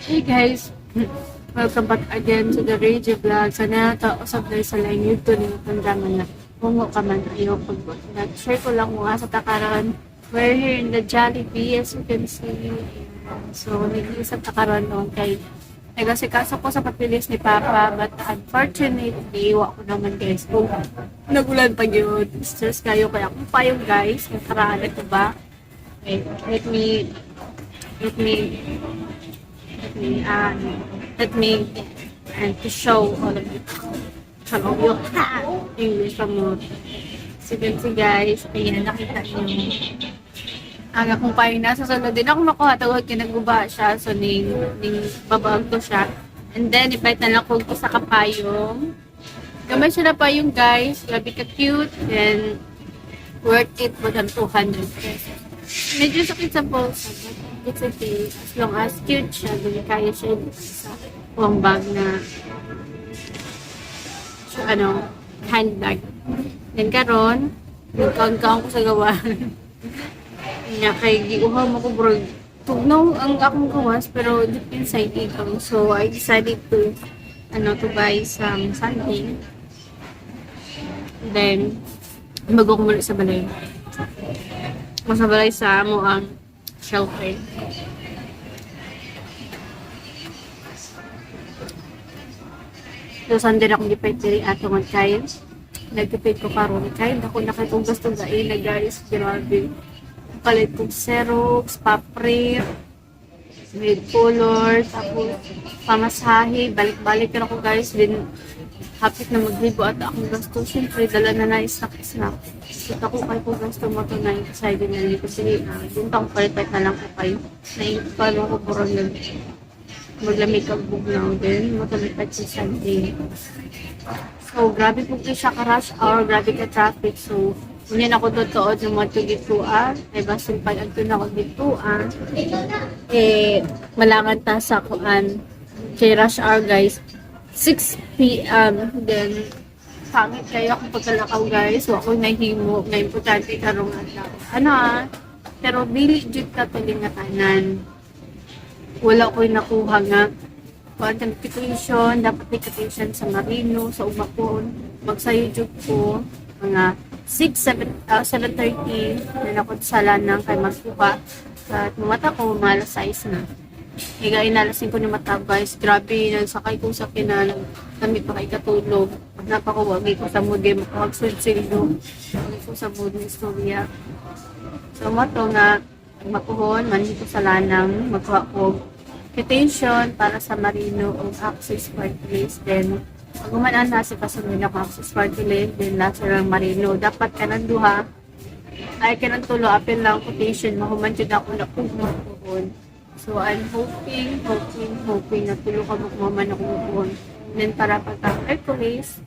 Hey guys! Welcome back again to the Radio Vlog. Sana ta usab na sa laing YouTube ni tanda man na hungo ka man ayaw pag nag-share ko lang kung asa ta karon. We're here in the Jollibee, as you can see. So, nag-iisap ta karon noon kay nagasikaso ko sa papilis ni Papa, but unfortunately, wa ko naman, guys. Kung nagulan pa yun, stress kayo kaya akong payong, guys. Nakaraan ito ba? Okay, let me and to show all of you some of you. Ha! English pa mo. So, you can see, guys, ayan, nakita niyo. Ang akong payong nasa sulod din ako makuha tawag kinaguba siya, so ning babag ko siya. And then invite na lang ko sa kapayong. Gamay siya na payong, guys. Grabe ka cute and worth it for than 200 pesos. Medyo sakit sa bulsa, but it's okay. As long as cute siya, then kaya siya sa buong bag na so, ano, handbag. Then karon, nagkaon-kaon ko sa gawa. Nya kay giuhaw mo ko, bro. Tugnaw ang akong gawas pero deep inside ikaw. So I decided to ano to buy some something. Then bago ko muli sa balay. Mas sa balay sa amo ang shelter. So Sunday na akong gipait diri ato man kay nagtipid ko karon kay dako na kay kong gasto gaina, guys. Grabe. Palit kong Xerox, papri, with color, tapos pamasahe, balik-balik na ako, guys. Then hapit na maglibo at akong gasto. Siyempre, dala na na snack snack. So, ako kay ko gasto mo to na decide na ko. Sige, dun akong palit na lang ko kayo. Naipalo ko puro nag maglamig kag bugnaw din. Matalipat sa Sunday. So, grabe po siya ka rush hour, grabe ka traffic. So, ngunyan ako totoo ng mga gituan. Ay, basin pag adto na ako gituan. Eh, malangan ta sa kuan. Kay rush hour, guys. 6 p.m. Then, pangit kayo akong pagkalakaw, guys. So, ako nahimo na importante karong adlaw. Ano ah, pero dili jud ka nga tanan. Wala ko'y nakuha nga kuan quotation, dapat may quotation sa Marino, sa Umapon. Magsayo jud ko mga 6, 7, 7:30 na ako sa lanang kay magkuha. At mamata ko, mga alas 6 na. Higa inalasin ko ni mata, guys. Grabe, nagsakay ko sa kinanag. Kami pa kay katulog. Napakuwagi ko sa mood game. Makawag sildo. Wagi ko sa mood ng istorya. So, mo to nga, makuhon, manhi ko sa lanang, magkuha ko quotation para sa Marino o Access Party List. Then, pag gumanaan na si kasunod ako Access Party List, then last lang Marino. Dapat kanang duha, ay kanang tulo, apil lang quotation, mahuman jud ako na makuhon. So, I'm hoping, hoping, hoping na tulo ka makuman ako makuhon. Then, para pagka Hercules,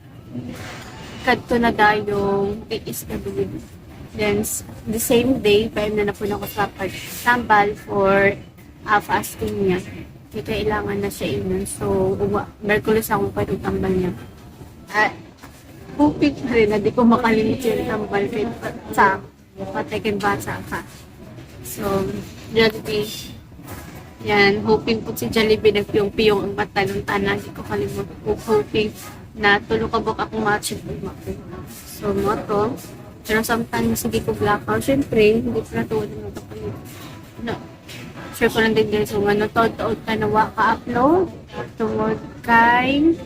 kadto na dayong TSW. Then, the same day, PM na po ako sa pagtambal for fasting niya. Kaya kailangan na siya inon. So, Merkulis ako pa yung tambal niya. Hoping pa rin na di ko makalimot yung tambal kay sa patay basa ka. So, Jollibee. Yan, hoping po si Jollibee nagpiyong-piyong ang mata ng tanan. Hindi ko kalimot. Hoping na tulo ka buk akong match makuha. So, mo to. Pero sometimes, sige ko blackout. Siyempre, hindi ko natuwa na magkapalit. No. Share ko lang din, guys, kung ano, taod-taod ka na wa ka-upload. Tungod kay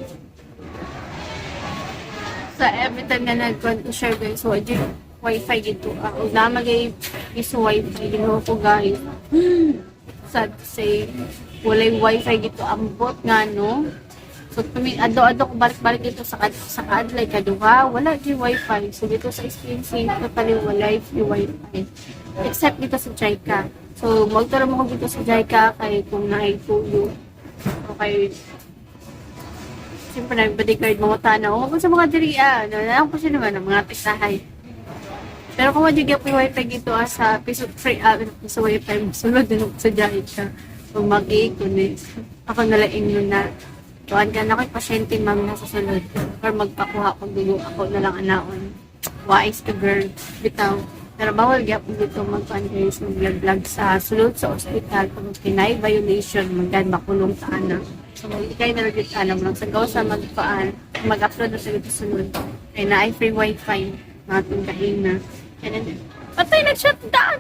sa every time na nag-share, guys, so, wifi dito. Ako, namagay iso wifi, ginoo ko, guys. Sad to say, walay wifi dito. Ambot nga, no? So, tumi ado-ado ko balik-balik dito sa kaadlay kaduha, wala di wifi. So, dito sa SPNC, totally wala yung wifi. Except dito sa JICA. So, magturo mo ko dito sa JICA kay kung naay tuyo. Okay. Siyempre na bodyguard mga tanaw. Kung sa mga diri ah, no, nalang po siya naman ang mga tiktahay. Pero kung wala yung wifi dito sa piso free sa wifi mo sulod din sa JICA. Kung mag-i-connect. Ako nalaing nun na tuan ka na ko'y pasyente, ma'am, nasa sulod. Or magpakuha kong dugo ako na lang anaon. Wise ka, girl. Bitaw. Pero bawal gyapon dito magkuan, guys, mag-vlog sa sulod sa ospital pag kinay violation magdan makulong ta ana. So ikay na lang ana lang sa gawa sa magkuan, mag-upload na sa dito sulod. Kay naay free wifi mga tungkain na. And then, patay, nag-shutdown!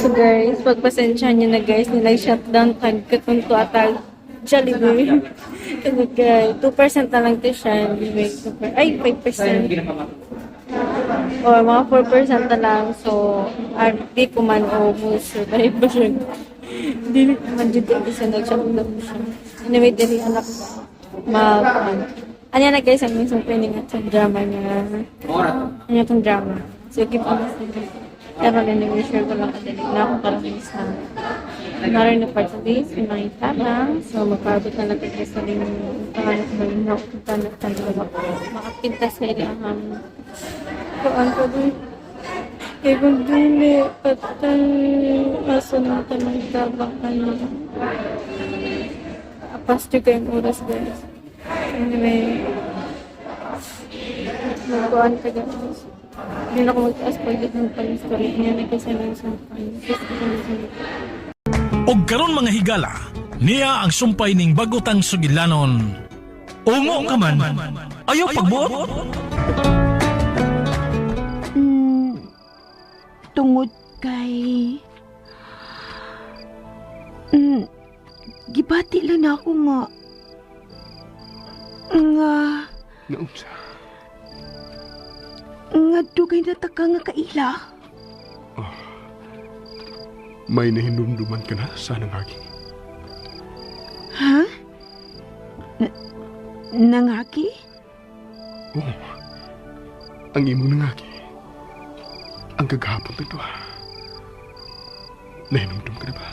So guys, pagpasensya niyo na, guys, na nag-shutdown tag katunto atag Jollibee. Tungod kay 2% na lang to siya. Wait, 2%, ay, 5%. Or mga 4% na lang. So, ah, di ko man o mo survive ba siya. Dili naman dito kasi nag-shutdown siya. Anyway, dili anak mag ano na, guys, ang mismong training at sa drama niya. Ano itong drama. So, keep on listening. Pero anyway, share ko lang kadali na ako parang miss na. Another na part of this, Pinoy Tabang. So, magpaabot na lang tayo sa rin pangalan na rin ako tanap tanap. Makapinta sa ilang kuan ko dun. Kay kung dili, patay, asa na tanong tabang ano. Past due kayong oras, guys. Anyway, magkuan ka, guys. Hindi na ako magtaas pag dito ng pag-story niya na kasi lang sa Og karon, mga higala, niya ang sumpay ning bagutang sugilanon. Ungo ka man, ayaw pagbuot. Tungod kay gibati lang na ako nga Naunsa? Nga dugay na ta ka nga kaila. May nahinumduman ka na sa nangagi. Ha? Nangaki? Oo. Ang imong nangagi. Ang kagahapon nito. Nahinumdum ka na ba?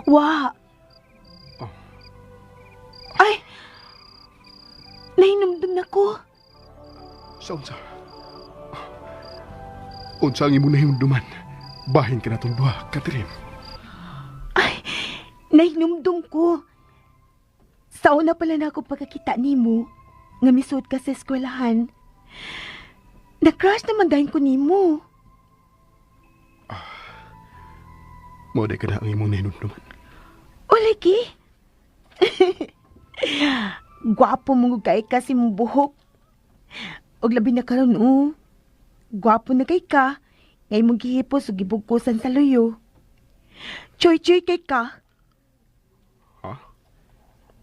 Wa. Oh. Ay! Nahinumdum na ko. Sa unsa? Unsa ang imong nahinumduman? Bahin ka na tong duha, Catherine. Ay, nahinumdum ko. Sa una pala na ako pagkakita nimo, nga misuod ka sa eskwelahan. Na-crush naman dahil ko nimo. Mao ka na ang imong nahinumduman? Olegi? Gwapo mo kay kasi mong buhok. Og labi na karon, oh. Gwapo na kay ka. Ngay mong gihipos ug gibugkusan sa luyo. Choy-choy kay ka. Ha?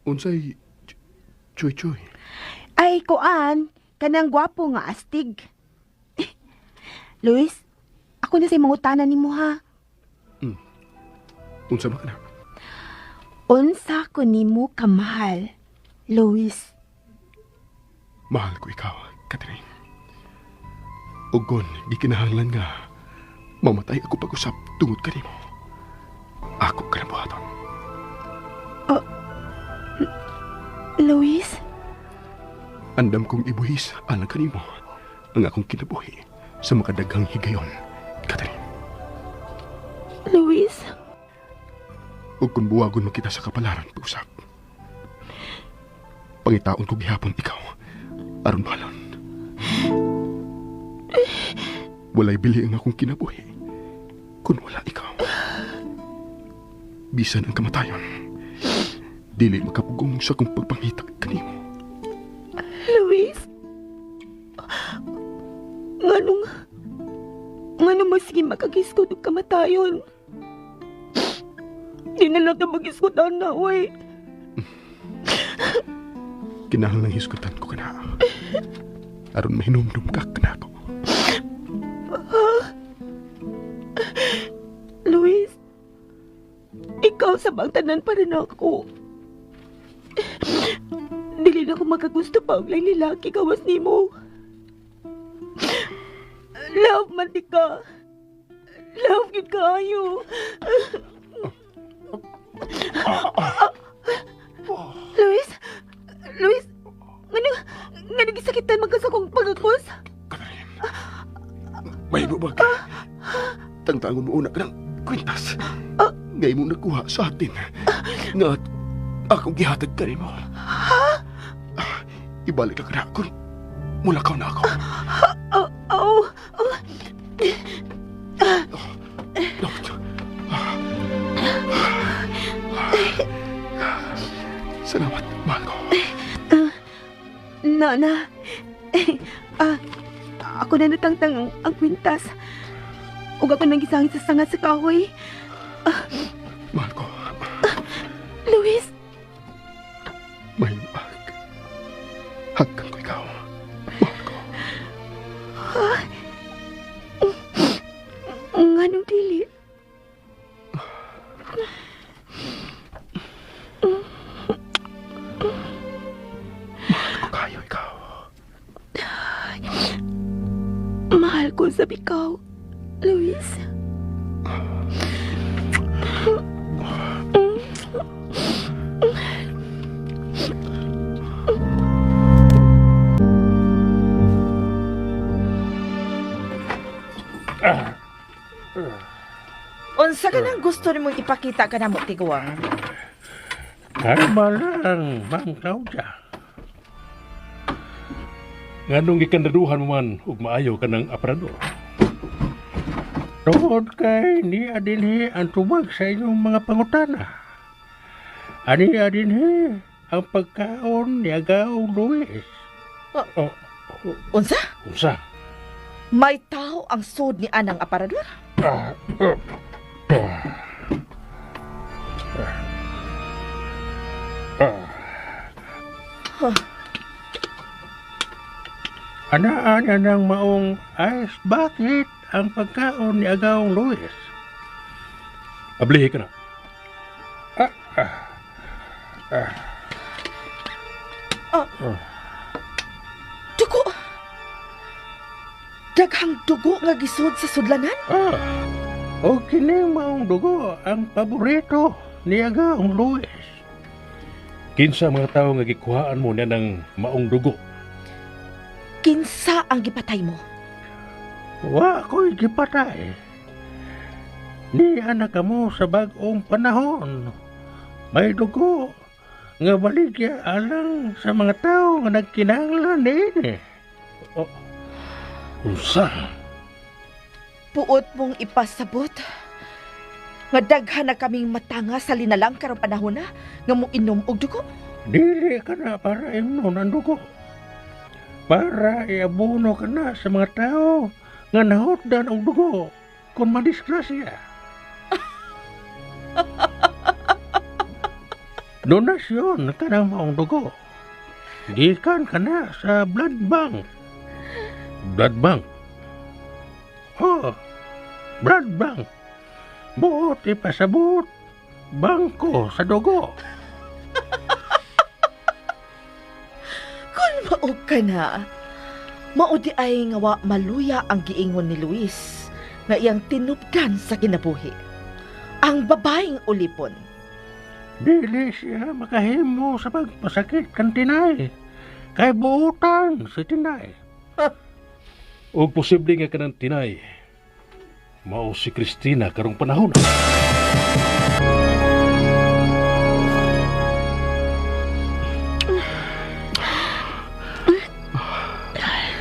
Unsay choy-choy? Ay, kuan, kanang gwapo nga astig. Luis, ako na sa mangutana nimo ha. Unsa ba kana? Unsa ko nimo kamahal, Luis? Mahal ko ikaw, Catherine. Ug kon gikinahanglan nga mamatay ako pag-usap tungod kanimo, ako ka na buhaton. Luis? Andam kong ibuhis alang kanimo ang akong kinabuhi sa makadaghang higayon, Catherine. Luis? Ug kung buwagon mo kita sa kapalaran pag-usap, pangitaon ko gihapon ikaw aron balon. Walay bili ang akong kinabuhi kung wala ikaw. Bisan ang kamatayon, dili makapugong sa akong pagpangita kanimo. Luis? Nganong magsige makagisgot og kamatayon? Di na lang ta magisgot na, uy. Kinahanglang hisgutan ko kana aron mahinumdum ka kanako. Luis, ikaw sa bang tanan pa rin ako. Dili na ko makagusto pa og laing lalaki gawas nimo. Love man di ka. Love gyud kaayo. Luis? Luis? Ngano gisakitan man ka sa akong pagakos? Catherine, mahimo ba ka? Tangtangon mo una ka ng kwintas nga imong nakuha sa atin nga akong gihatag kanimo. Ibalik ka na kung Mulakaw na ako. Oh, oh, oh. Salamat, mahal ko. Na, na. Ah, ako na natangtang ang kwintas. Ug ako nang gisangit sa sanga sa kahoy. Mahal ko. Luis, May hag. Hagkan ko ikaw. Mahal ko. nganong dili? Mahal ko kayo ikaw. Mahal ko sa ikaw, Luis. Unsa ka nang gusto nimong ipakita ka namo tiguang? Kalma lang, Ma'am Claudia. Nganong gikandaduhan mo man ug maayo ka ng aparador. Tungod kay ni adinhi ang tubag sa inyong mga pangutana. Ani adinhi ang pagkaon ni Agaw Luis. Oh, Unsa? unsa? May tao ang sud ni anang aparador? Anaan na ng maong ice bucket ang pagkaon ni Agaw Luis. Ablihi ka na. Dugo. Daghang dugo nga gisud sa sudlanan? Ah, o kining maong dugo ang paborito ni Agaw Luis. Kinsa mga tawo nga gikuhaan mo niya ng maong dugo? Kinsa ang gipatay mo? Wa ko'y gipatay. Ni anak mo sa bag-ong panahon. May dugo nga baligya alang sa mga tao nga nagkinahanglan niini. Oh, unsa? Puot mong ipasabot nga daghan na kaming matanga sa linalang karong panahon na nga moinom og dugo. Dili ka na para imnon ang dugo. Para iabuno ka na sa mga tao nga nahotdan og dugo kung madisgrasya. Donasyon ka ng maong dugo. Gikan ka na sa blood bank. Blood bank. Oh, blood bank. Buot ipasabot. Bangko sa dugo. Kung maog ka na, mao di ay nga wa maluya ang giingon ni Luis nga iyang tinupdan sa kinabuhi. Ang babaeng ulipon. Dili siya makahimo sa pagpasakit kan Tinay. Kay buutan si Tinay. Ug posible nga kanang Tinay. Mao si Christina karong panahon.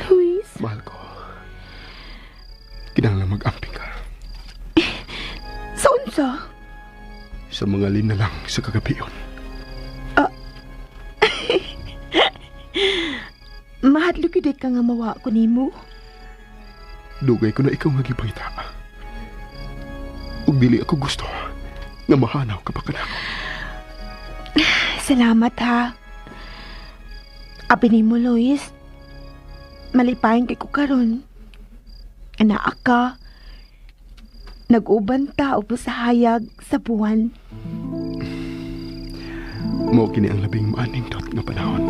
Luis, Mahal ko. Kinahanglan mag-amping ka. sa unsa? Sa mga linalang sa kagabion. Mahadlok gyud ka nga mawa ko nimo. Dugay ko na ikaw nga gipangita. Ug dili ako gusto nga mahanaw ka pa kanako. Salamat ha. Abi nimo, Luis. Malipayin kay ko karon. Anaa ka. Nag-uban ta ubos sa hayag sa buwan. Mao kini ang labing maanindot nga panahon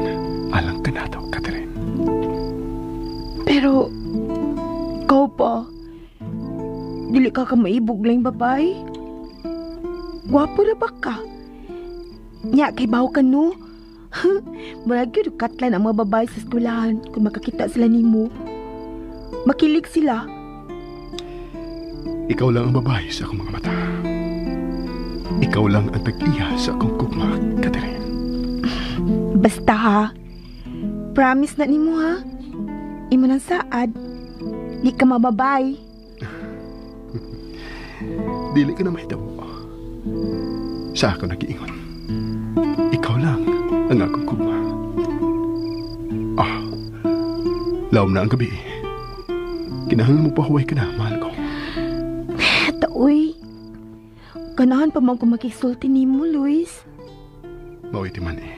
alang kanato, Catherine. Pero, ikaw pa. Dili ka ka maibog lang babay. Gwapo na ba ka? Nya, kay baw ka no? Murag gyud katlan ang mga babae sa eskwelahan kung makakita sila nimo. Makilig sila. Ikaw lang ang babae sa akong mga mata. Ikaw lang ang tag-iya sa akong gugma, Catherine. Basta ha. Promise na nimo ha. Imo nang saad, di ka mababay. Dili ka na mahitabo. Sa ako nagiingon. Ikaw lang ang akong kugma. Ah, lawom na ang gabi. Kinahanglan mo pahuway ka na, mahal ko. Taoy, ganahan pa man ko makisulti nimo, Luis. Mawiti man eh.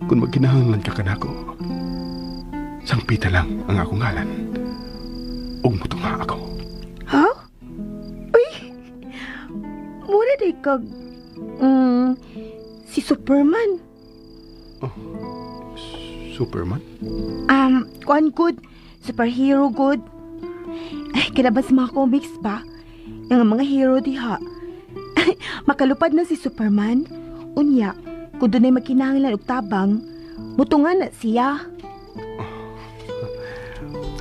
Kung magkinahanglan ka kanako, sangpita lang ang akong ngalan. Ug mutunga ako. Ha? Uy, mura day kag, si Superman. Superman? Kuan good, superhero good. Ay, kinabas mga comics ba? Yung mga hero diha. Makalupad na si Superman. Unya, kung dunay magkinahanglan og tabang, mutungan na siya.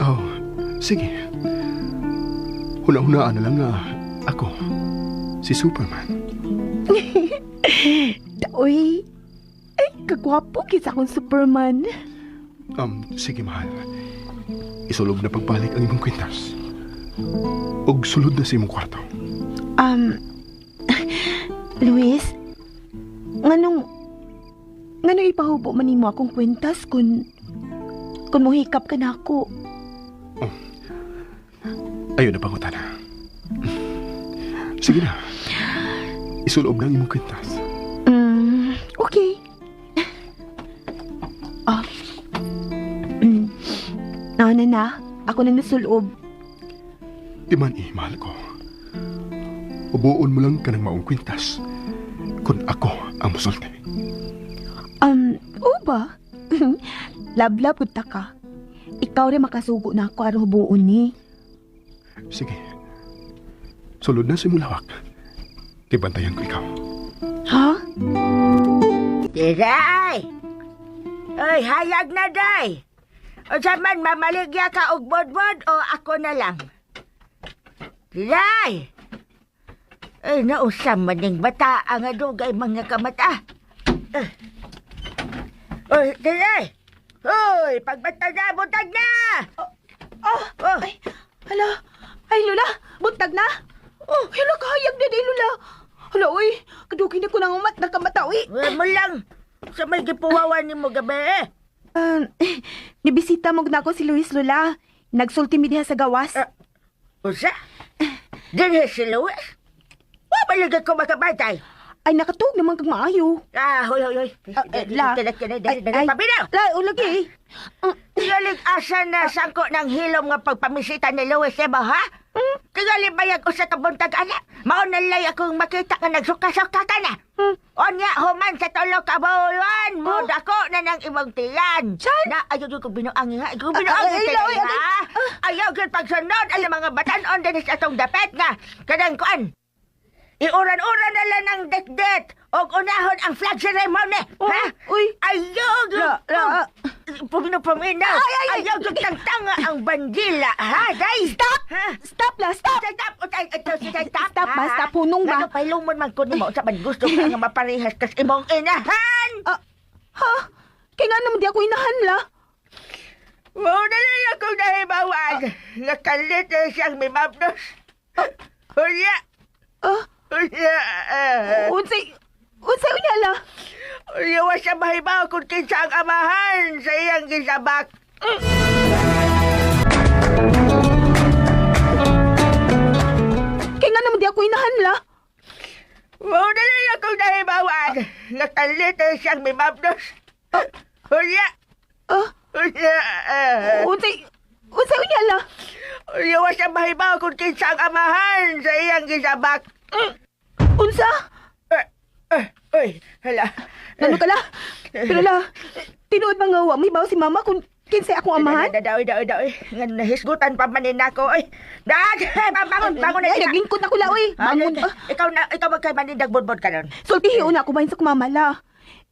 Oh, sige. Huna-hunaan na lang nga ako, si Superman. Uy, ay, kagwapo kisa akong Superman. Sige mahal. Isulob na pagbalik ang imong kwintas. Og sulod na sa imong kwarto. Um, Luis, nganong, nganong ipahubo man nimo akong kwintas kung muhikap ka na ako? Ayun na pangutana. Sige na. Isulob na ang imong kwintas. Okay. Ah. Na, na, na. Ako na nasulob. Di man eh, mahal ko. Ubuon mo lang ka ng maong kwintas kung ako ang musulti. Oo ba? Lablab ta ka. Ikaw rin makasugo na ako aron hubuon ni. Sige. Sulod na sa imong lawak. Kibantayan ko ikaw. Ha? Diray! Oy, hayag na, day! Unsa man, mamaligya ka og bodbod o ako na lang? Diray! Ay, nausam man ning bata ang adugay mga kamata. Eh. Oy, diray! Hoy, pagbata na, buntag na! Oh, Oh. ay, hala. Ay, Lola, buntag na. Oh, hala, kahayag na di, Lola. Hala, uy, kadugin na ko nang umat na kamata, uy. Uy, mo lang, sa may gipuwawan nimo gabi eh. Nibisita mo na ako si Luis, Lola. Nagsulti mi diha sa gawas. Ah. Usa? Dinhi si Luis? Wa ba ko makabantay? Ay, nakatuog naman kag maayo. Ah, hoy, hoy, hoy. Ah, eh, la. Dali, dali, dali, Ay, dali, ay. Pabinaw! La, ulagi. Tingalig asa na sangko ng hilom nga pagpamisita ni Luis, eh ba, ha? Tingali bayag usa ka buntag, ana. Maunalay akong makita nga nagsuka-suka ka na. Onya, human sa tulo ka buwan, mo dako na ng imong tiyan. Chan! Na, ayaw gyud ko binuangi, ha? Ayaw ko Ah, binuangi, ay, tinay, ay, ay, ha? Ayaw gyud pagsunod ang mga batan-on din sa atong dapet nga. Kanang kuan, iuran-uran na lang ng dekdet og unahon ang flag ceremony, Oh, ha? uy. Ayaw gyud La, la. Pumino pumino. Ay, ay, ay. Ayaw gyud tangtanga ang bandila, ha? Day! Stop! Ha? Stop la, stop! Stop! Utay, ito, stop, stop, Stop ba? ha? Stop, hunong ba? Ngano, pailumon man ko nimo sa man gusto ka nga maparehas kas imong inahan. Ah, ha? Kaya nga naman di ako inahan la. Mao na lang akong nahibawan. Nakalit na siyang mimabnos. Unya! Ah, Unya! unsay, unsay unya la? Unya, wa siya mahibaw kung kinsa ang amahan sa iyang gisabak. Kaya nga naman di ako inahan la. Mao na lang akong nahibawan. Nakalit na siyang mimabnos. Unya! Ah, Unya! unsay, unsay unya la? Unya, wa siya mahibaw kung kinsa ang amahan sa iyang gisabak. Unsa? Eh, eh, uy, hala. Ano ka la? Pero la, tinuod ba nga wa may baw si mama kung kinsay akong amahan? Daw, daw, daw. Nga nahisgutan pa manin ako. Oy, dad, bangon, bangon na Ay, naglingkod na ko la, oy. Bangon. Ah, ikaw na, ikaw magkay manindag bodbod ka nun. Sultihi una ko bahin sa kumama la.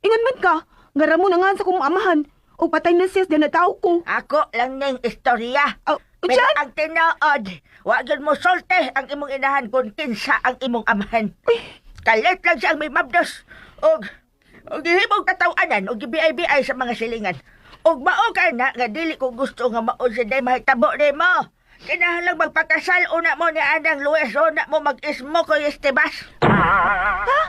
Ingon man ka, nga ramo na nga sa kong amahan. O patay na siya sa tao ko. Ako lang ning istorya. Oh, Pero Chan! ang tinuod, wa gyud mo sulte ang imong inahan kung kinsa ang imong amahan. Kalit lang siyang may mabdos. Og og gihimong kataw-anan og gibiay-biay sa mga silingan. Ug mao ka na nga dili ko gusto nga mao si day mahitabo nimo. Kinahanglan magpakasal una mo ni Anang Luis, una mo mag-ismo ko istibas. Ha?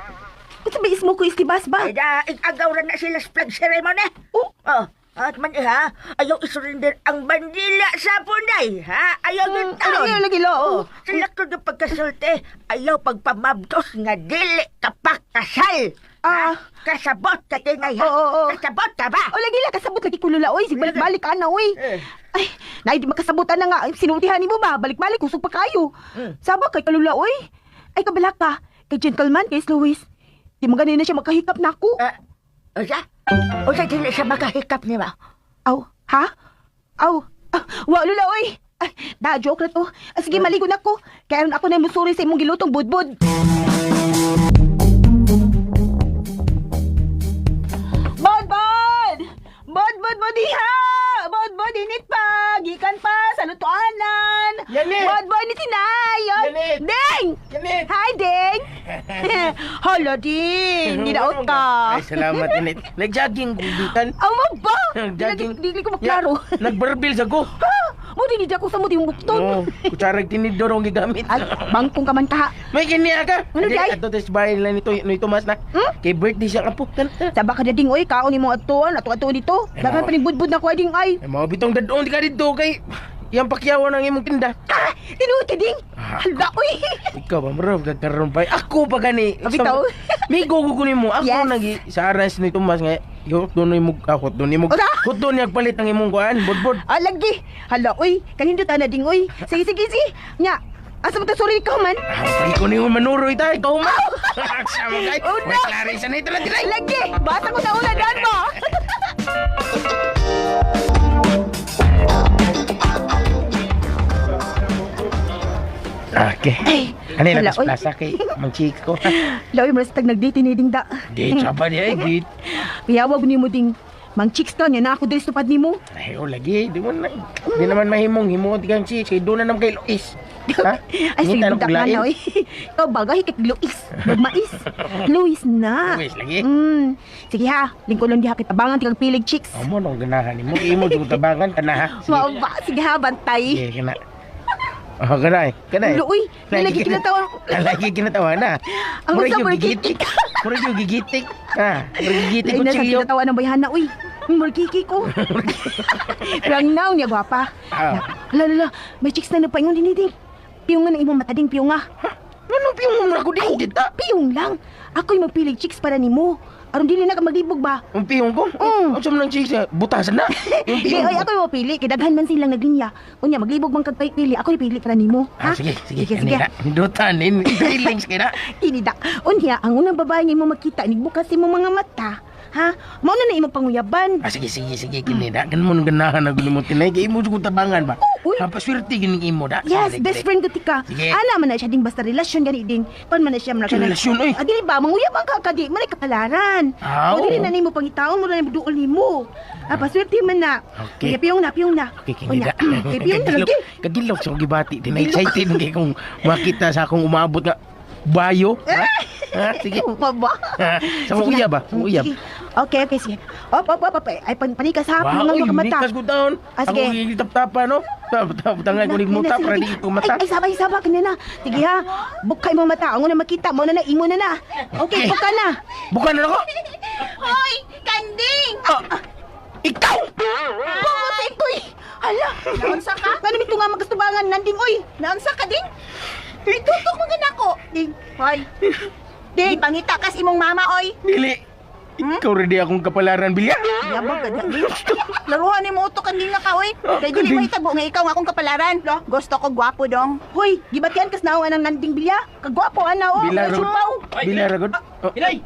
Unsa ba ismo ko istibas ba? Ay da, igagaw ra na sila sa flag ceremony. Oh. Oh. At man ha, ayaw isurrender ang bandila sa punay, ha? Ayaw yung taon. Ayaw lagi lo. Oh, sa lakto ng pagkasulti, ayaw pagpamabdos nga dili ka pakasal. Ah. Ha? Kasabot ka tinay, ha? Oo, oo, oo. Kasabot ka ba? O lagi la kasabot lagi ko lula oy, sig balik-balik ana oy. Eh. Ay, nay di makasabutan na nga sinultihan nimo ba? Balik-balik kusog pa kayo. Mm. Saba kay kalula oy. Ay kabala ka kay gentleman kay Luis. Di mo gani na siya makahikap nako. Ah, usa? Usa dili siya makahikap ni ba? Aw, ha? Aw, ah, wa lula oy. Ay, da joke na to. Ah, sige maligo na ko. Kaya aron ako na musuri sa imong gilutong budbud. Bodbod! Bodbod mo diha! Bodbod init pa! Gikan pa sa lutuanan! Yanit! Bodbod ni Tinayon! Yanit! Ding! Yanit! Hi, Ding! Hala, Ding! Ginaot ka! Ay, salamat, Yanit. Nag-jogging ko gikan. Aw mo ba? Nag-jogging. Dili ko maklaro. Ya, Nagbarbil sa ko. Ha? Mo din ako sa mo di bukton. Oo, kutsarag tinidor ang gigamit. Ay, bangkong ka man kaha. May kiniya ka. Ano, Adi, Day? Ato tas bahay lang nito, nito mas na. Hmm? Kay birthday siya kapo. Tan. Saba ka na ding, oy, kaon ni mo atuan, ato-ato dito. Ay, Dagan mao. pa ning budbud na ko ay ding ay. Ay, mao bitong dadon di ka dito kay yang pakyawan ang imong tinda. Ah, tinuod ka ding. Ah. Hala, oy. Ikaw ba maro kagkaroon pa. Ako pa gani. Bitaw. May gogo ko nimo. Ako Yes. nagi sa aras ni Tomas nga yo doon mo ako doon mo. Ura! Doon niya palit ang imong kuan, budbud. Ah, lagi. Hala, oy, kanindot ana ding, oy. Sige, sige, sige. Nya, asa mo ta sorry ikaw man? Ah, ko nimo manuroy ta ikaw man. Sama kay. Oh, no. May klaro sa nito lang dinay. Lagi, basta ko na una dan mo. Okay. Ay, Ano hala, na oy. plaza kay mang chika ko. Laoy, maras tag nagdate ni ding da. Di saba di ay git. Piyawag nimo ding. Mang chicks to, nya na ako diri sa tupad nimo. Ay, oh, lagi. Di mo na. Di naman mahimong himuot kang chicks. Kay doon na naman kay Luis. Ha? Ay, sige, Ngita na budak na kong na, oy. Ikaw bagay kay Luis. Magmais. Luis na. Luis, lagi. Sige ha, lingkod lang diha kita bangan tikang pilig chicks. Amo nang ganahan nimo. Imo jud tabangan kana ha. Sige. Mao ba? Sige ha, bantay. Sige, kana. Oh, kana eh. Kana eh. Luoy, lagi kinatawan. Lagi kinatawa na. Ang Murag usa, yung murag gigitik. Murag yung gigitik. Ha, murag gigitik Lain na sa kutsilyo. kinatawa ng bayhana, uy. Murkiki ko. Pero ang naon niya, gwapa. Ah. Ala, ala, may chicks na nagpaingon din ding. Piyong nga na imong mata ding, piyong nga. Anong piyong na ako ding dita? Piyong lang. Ako'y magpilig chicks para nimo. Aron dili na ka maglibog ba? Ang piyong ko? Mm. Ang sa ng chicks, butasan na. Yung Di, piyong oy, ko. ako'y mapili. Kay daghan man silang naglinya. Unya, maglibog man kag pili. Ako'y pili para nimo. Ah, sige, sige. Sige, sige. Kanina, Hindutan, feelings kaya na. Tinida. Unya, ang unang babae nga imo makita, nigbukas imong mga mata. Ha? Mao na na imong panguyaban. Ah, sige, sige, sige, kinida. Ganun mo nang ganahan na gulo mo tinay. Kaya imo jud kong tabangan ba? Oh, uy. Ha, paswerte gining imo da. Yes, Sige, best sige. friend ko tika. Sige. Ana man na siya ding basta relasyon gani ding. Kon man na siya man Relasyon, oy. Ah, dili ba manguyab ang ka kadi man ay kapalaran. Ah, O dili oo. na nimo pangitaon mo na nimo duol nimo. Ah, paswerte man na. Okay. Unya, piyong na, piyong na. Okay, kinida. Unya, okay, piyong na lagi. Kadilok sa akong gibati. Tinay excited kay kung makita sa akong umabot nga bayo. Ha? Ha? Sige. Pa ba? Ha? Sa mong Sige na. uyab ba? Sa mong uyab. Sige. Okay, okay, sige. Op, op, op, op. Ay, panikas ha. Wow, Piyong uy, ang mga mata. nikas ko taon. Ah, sige. Ako gitap-tapa, no? Tap-tap, ko ni muta para di ko mata. Ay, ay, sabay, sabay, kanya na. Sige ha. Bukay mo mata. Ang una makita, mo na na, imo na na. Okay, buka na. Buka na ako. Hoy, kanding! Ah, ikaw! Bumutay ko'y! Hala! Naunsa ka? Paano mito nga magastubangan nanding, oy? Naunsa ka, ding? Itutok mo ganako. Ding, hoy. Ding, pangita kas imong mama, oy. Dili. Ikaw ready akong kapalaran, Bilya. Yabang ka ding. Laruhan ni mo utok kanding na ka, oy. Kay dili kanding. mo itabo nga ikaw nga akong kapalaran. Gusto ko gwapo dong. Hoy, gibatian kas naong anang nanding bilya. Kagwapo ana oh. Bila Medyo ragod. paw. Bila ragod. Oh, Inay!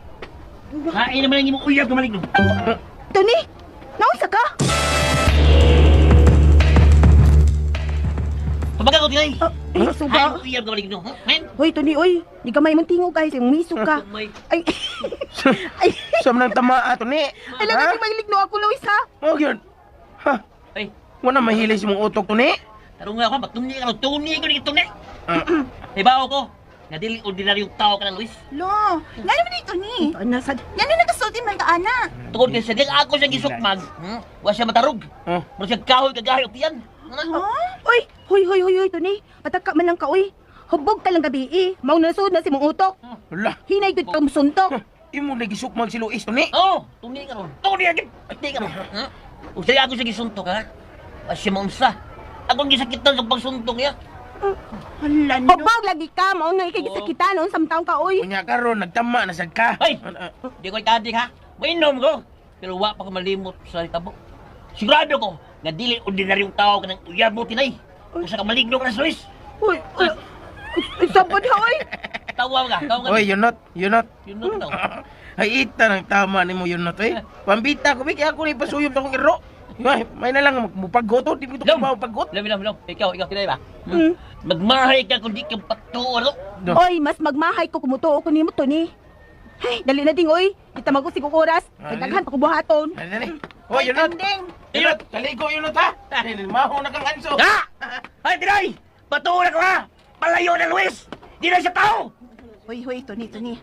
Kain naman ang imong uyab gumaling no. Tony, naunsa ka? Pabaga ko tinay. Ay, Kain suga. imong uyab gumaling no. Ngayon. Hoy, Tony, oy. Di ka may muntingo guys. Miso ka. May Ay, ay, Sa manang tama ato ni. ay, lang kasi mahilig no ako, Luis, ha? Oh, yun. Ha? Ay, Wala mahili sa mong utok to ni. tarong nga ako, matuni ka no, tuni ko ni tuni. Ah. Ibaw ko. Nga dili ordinaryong tao ka na, Luis. Lo, nga naman ito ni. Nga na nagasulti man ka, ana. Tungod kay sa diyang ako siyang gisukmag, wa siya matarog. Mura siya kahoy kagahi og tiyan. Uy, huy, huy, huy, huy, Tony. Pataka man lang ka, uy. Hubog ka lang gabi, eh. Mau nasud na si mong utok. Hala. Hinay gud kang suntok. Imo lagi sukmag si Luis, Tony. Oh, tuni ka ron. Tuni ka. Tuni ka ron. Ug sa ako siya gisuntok ha. Wa siya maunsa. Akong gisakitan sa pagsuntok niya. Hala, no. Hubog lagi ka, mao na ikay gisakitan noon samtang ka, uy. Unya karon nagtama na sad ka. Ay! Di ko ikadik ha. Mainom ko. Pero wa pa ko malimot sa tabo. Sigurado ko nga dili ordinaryong tao ka ng uyab mo tinay. Usa ka maligno ka na sa Luis. Uy, uy, uy, sabod ha, uy. Tawa ka, tawa ka. Oy, yunot, yunot. Yunot daw. Ay, ita ng tama nimo yunot, oy. Pambita ko, kaya ako ni pasuyop akong iro. Ay, may na lang mupagot, di mo ito mapagot. Lam, lam, lam. Ikaw, ikaw, tinay ba? Magmahay ka kung di ka patuo. Ano? Oy, mas magmahay ko kumutuo ko nimo, Tony. Hey, dali na ding, oy. Kita magusig og oras. Kay daghan pa ko buhaton. Dali, dali. Oy, yunot. Yunot, kaligo yunot ha. Maho na kang anso. Ha? Ay, tinay! Patuo na ko ha! Palayo na, Luis! Di na siya tao! Hoy, hoy, Tony, Tony.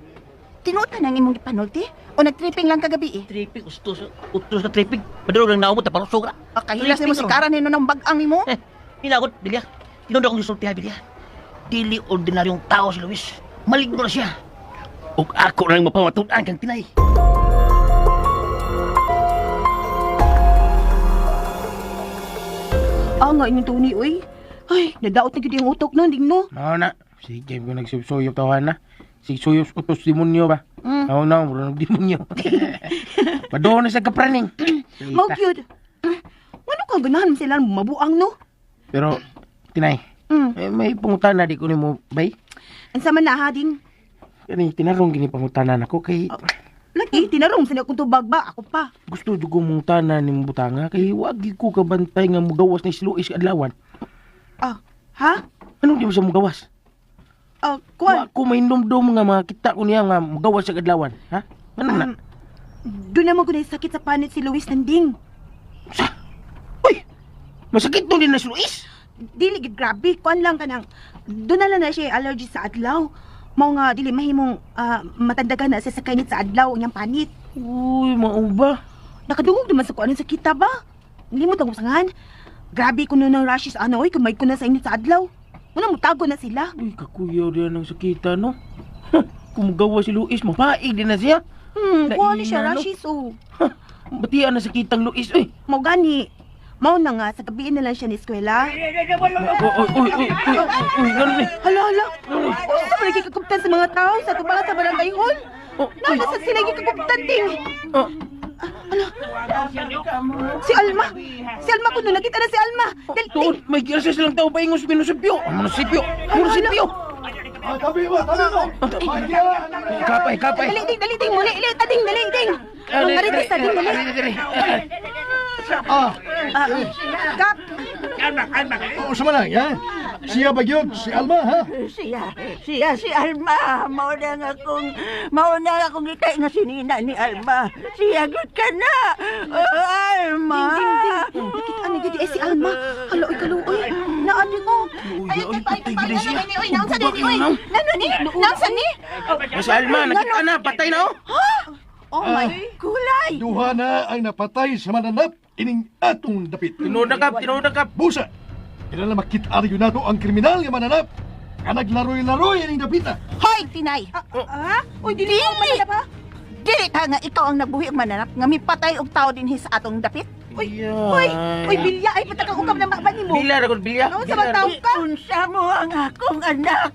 Tinutan ang imong gipanulti? O nagtripping lang kagabi eh? Tripping, ustos, utos na tripping. Padulog lang naumot, parusog na. O kahilas nimo si Kara nino ng bagang nimo? Eh, hinakot, Bilya. Tinod akong gisulti ha, Bilya. Dili ordinaryong tao si Luis. Maligno na siya. Ug ako na lang mapamatunan kang tinay. Ah, nga inyong Tony, uy. Ay, nadaot na gyud yung utok no, ding no. Mao na. Sige, ko nagsuyop tawahan na. Sige, suyop utos demonyo ba? Mao na, bro, demonyo. Padoon na sa kapraning. Mao gyud. Ngano ka ganahan man sila mabuang no? Pero, tinay, may pangutana di ko nimo, bay. Unsa man na ha ding? Kani tinarong gini pangutana nako kay Lagi tinarong sa akong tubag ba ako pa. gusto jud ko mangutana nimo butanga kay wag gyud ko kabantay nga mugawas ni si Luis adlawan. Ah, ha? Anong di mo siya mugawas? Ah, kuan. Wa ko mahindumdum nga makita ko niya nga mugawas sa adlawan, ha? Ano na? Doon naman ko na sakit sa panit si Luis Nanding. Sa? Uy! Masakit to din na si Luis. Dili gid grabe, kuan lang kanang doon na lang na siya allergy sa adlaw. Mao nga dili mahimong matandagan na siya sa kainit sa adlaw ang iyang panit. Uy, mao ba? Nakadungog naman sa kuan sa kita ba? Limot ang usangan. Grabe kuno ng rashes ano oy, kumay ko na sa init sa adlaw. Muna mutago na sila. Uy, kakuyaw din ang sakita, no? Ha, kung mugawas si Luis, mapaig din na siya. Kuan ni siya Laina, no? rashes oh. Batian na sakitang Luis, uy. Mao gani. Mao na nga sa gabi na lang siya ni eskwela. Uy, uy, uy, uy, uy, uy, ganun eh. Hala, hala. Unsa man nagkikakuptan sa mga tao sa tubangan sa barangay hall? Nasa sa sila gikakuptan ding. Oh. Ala. Si Alma. Si Alma kuno nakita na si Alma. Dali, Tuod, may girsa silang tao pa ingon sa munisipyo. Ang munisipyo, munisipyo. Tabi mo, tabi mo! Kapay, kapay. Dali ding, dali ding, muli, ili, tading, dali ding. Ang marites ding, dali. Ah, Kap, Kalma, kalma. oh, sama lang, ha? Siya ba yun? Si Alma, ha? Siya, siya si Alma. Mao na nga akong gitay nga sinina ni Alma. Siya gud ka na. Oh, Alma. ding, ding, ding. Nakita na gid eh si Alma. Hala, oy kaluoy. Naadi ko. Uy, uy, patay gid siya. Oy, naunsa ni oy? Nano ni? Naunsa ni? Si Alma, nakita na, patay na, oh. Oh my gulay. Duha na ang napatay sa mananap ining atong dapit. Tinuod na kap, tinuod na kap. Busa! Kailan makita yun nato ang kriminal nga mananap nga naglaroy-laroy ining dapita. Hoy, tinay. Ha? Uy, dili ko mananap ha. Dili ka nga ikaw ang nagbuhi og mananap nga mipatay og tao dinhi sa atong dapit. Uy, uy, uy, bilya ay patakang ukam na maba nimo. Bila ra gud bilya. Naunsa man tao ka? Unsa mo ang akong anak.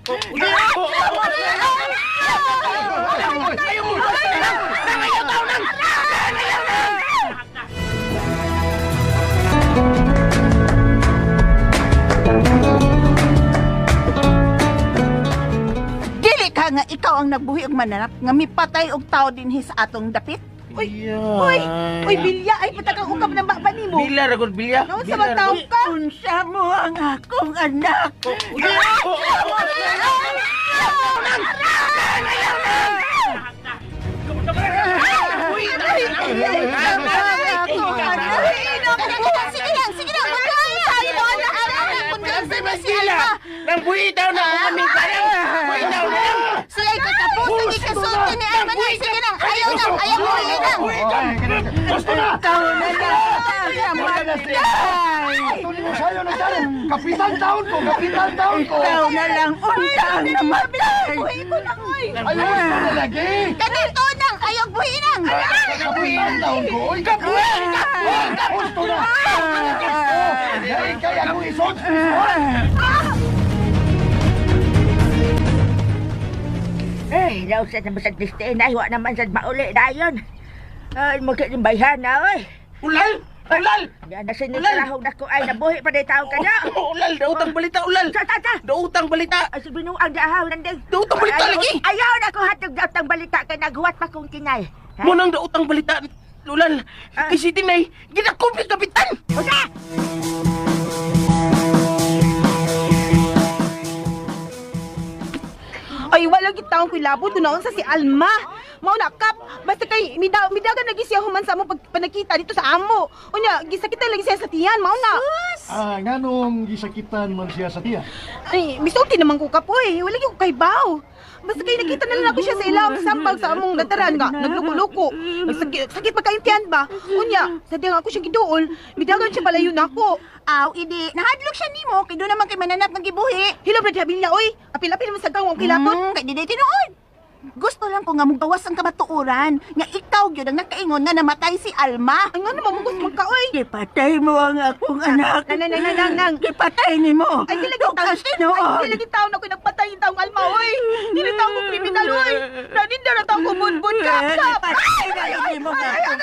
Dili ka nga ikaw ang nagbuhi og mananap nga mipatay og tao dinhi sa atong dapit. Uy, uy, uy, bilya ay patakang ukam na maba nimo. Bila ra gud bilya. Naunsa man tao ka? Unsa mo ang akong anak. Sige lang, sige lang. Puntaan tayo mo, anak. Puntaan si Alma. Nang buhi daw na kung aming kaya. Buhi daw na. Nang, ayaw buhi nang. Gusto na! Ikaw na lang ang namatay. Tuloy mo sa'yo na dyan! Kapitan taon ko! Kapitan taon ko! Ikaw na lang unta ang namatay. Ayaw ko na lagi! Kanito nang, ayaw buhi nang. Kapitan taon ko! Oy, kapuwi! Gusto na! Gusto! Dahil kaya akong isod! Eh, daw sa naman sa Christina, wa naman sa mauli dayon. Ay, magka bayhan na, oy. Ulal! Ulal! Yan na sinitrahog na ko ay nabuhi pa di tao ka na. Ulal! Dautang balita, ulal! Sa tata! Dautang balita! Ay, binuang dahaw nanding. Dautang balita lagi! Ayaw na ko hatog dautang balita kay naghuwat pa kong tinay. Ha? Munang dautang balita, ulal! Ah. Kay si Tinay, ginakom ni Kapitan! Usa! Ay, wala gid taong kuy labo tunaon sa si Alma. Mao na kap, basta kay midagan lagi siya human sa amo pag panakita dito sa amo. Unya, gisakitan lagi siya sa tiyan, mao na. Ah, nganong gisakitan man siya sa tiya? Ay, misulti naman ko kapoy. Wala gyud ko kaybaw. Basta kay nakita na lang ako siya sa ilaw sa sambag sa among dataran nga, nagluko-luko. Nagsakit sakit pagkaintian ba? Unya, sa diyang ako siya giduol, midagan siya palayo nako. Aw, idi, nahadlok siya nimo kay doon naman kay mananap ng gibuhi. Hilom na diha bilya oy. Apil-apil man sa gawang kilabot. Kay di day tinuod. Gusto lang ko nga mugawas ang kamatuoran nga ikaw gyud ang nakaingon nga namatay si Alma. Ay, nga naman mo gusto ka oy. Gipatay mo ang akong anak. Nang nang nang nang nang. Gipatay nimo. Ay, dili taon. Ay, dili taon ako nagpatay yung taong alma, oy. Dili taon ko kriminal, oy. Naninda na taong kumunbun ka. Gipatay na yun mo nga akong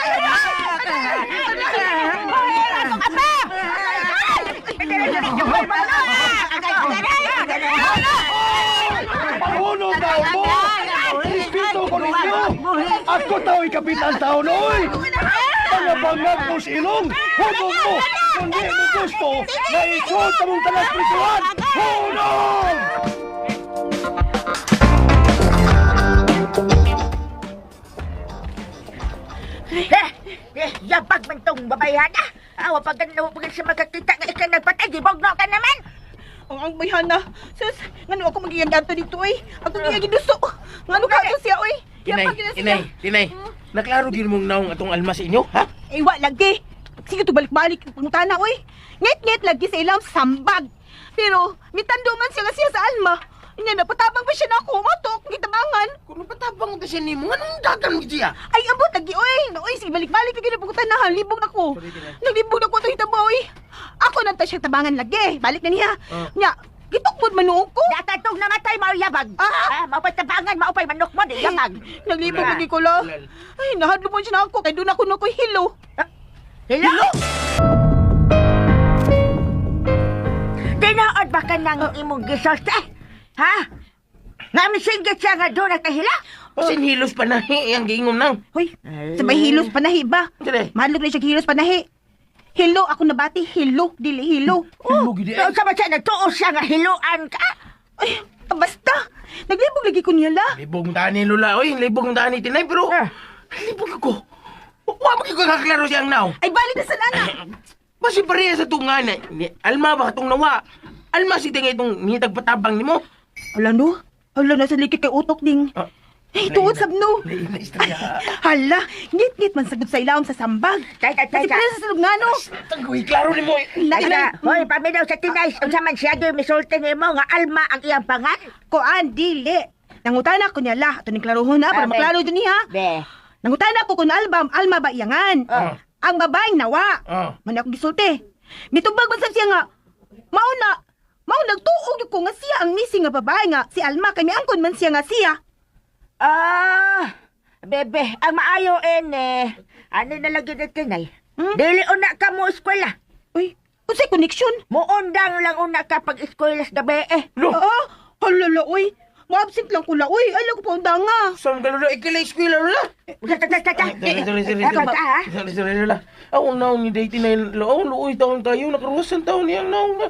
Pahunog daw mo! Respeto ko ninyo! Ako tao'y kapitan taon, oy! Mga bangag mo sa ilong! Hubog mo! Kung di mo gusto, na isod sa mong talas prisuhan! Hunog! Eh, eh, yabag man tong babayhan ah. Awa pag ganun, pag siya magkakita nga ikaw nagpatay, gibogno ka naman. Ang bayhana. Sus, ngano ako magiyandato dito, oy. Ako giyagiduso. Ngano ka to siya, oy. Tinay, Yabag na siya. Tinay, Tinay! Naklaro din mong naong atong alma sa inyo, ha? Eh, wa lagi. Sige to balik-balik pangutana, oy. Ngit-ngit lagi sa ilang sambag. Pero, mitando man siya nga siya sa alma. Inya napatabang pa siya na ako. Mato, akong gitabangan. Kung napatabang ta siya nimo, anong dagan mo siya? Ay, abot lagi, oy. Oy, sige, balik-balik lagi na pangutana. Libog na ko. Naglibog na ko itong hitabo, oy. Ako nanta siya tabangan lagi. Balik na niya. Nya, gitukmod man noon ko. Datatong namatay mao yabag. Ah! Ah, maupay tabangan, maupay manok mo, di yabag. Naglibog lagi ko la. Ay, nahadlo mo siya na ako. Kay doon ako na ko'y hilo. Hello? Tinood ba ka ng imong gisos eh? Ha? Nga misinggit siya nga doon at kahila? Pasin hilos pa na ang giingom nang. Hoy, sa may hilos panahi ba? Sige. Mahadlok na siya hilos panahi. Hilo, ako nabati. Hilo, dili hilo. Oh, gidi So, sa siya nagtuo siya nga hiluan ka? Ay, basta. Naglibog lagi ko niya la. Libog mo tani lula, oy, libog mo tani Tinay, pero libog ko. Wa mo ko kaklaro siyang naw. Ay, balik na sa lana. Basi pareha sa tunga na. Ni Alma ba katong nawa? Alma si tingay itong nitag patabang nimo. Ala no. Ala, nasa likod kay utok ding. Ah. Ay, tuod sabno. Lain na istorya. Hala, ngit-ngit man sagot sa ilawom sa sambag. Teka, Kasi teka. pala sa sulog nga no. Tanggoy, klaro nimo. Teka, hoy, paminaw sa tinay, unsa man siya gyud misulti nimo nga alma ang iyang pangan? Kuan, dili. Nangutana ko niya la. Ito ning klarohon na, para Ah, be. maklaro dyan niya. Be. Nangutana ko kung alba, alma ba iyangan. Ah. Ang babaeng nawa. Ah. Man ako gisulti. Mitubag man sab siya nga, mauna, mao nagtuog ko nga siya ang missing nga babae nga si Alma kay miangkon man siya nga siya. Ah, bebe, ang maayo ene. Ano na lagi na tinay? Dili una ka mo eskwela. Uy, unsay connection? Muundang lang una ka pag eskwela sa gabi eh. Lo. Ah, halala oy. Mo-absent lang ko la oy. Ay ko pa undang nga. Sa mga lula, ikilay eskwela lula. Ta ta ta ta. Sorry, sorry, sorry. Ah, ka, ha? Sorry, sorry, lula. Aw, naong ni Dayton na loow, luoy taon kayo, nakaruwasan taon niyang naong na.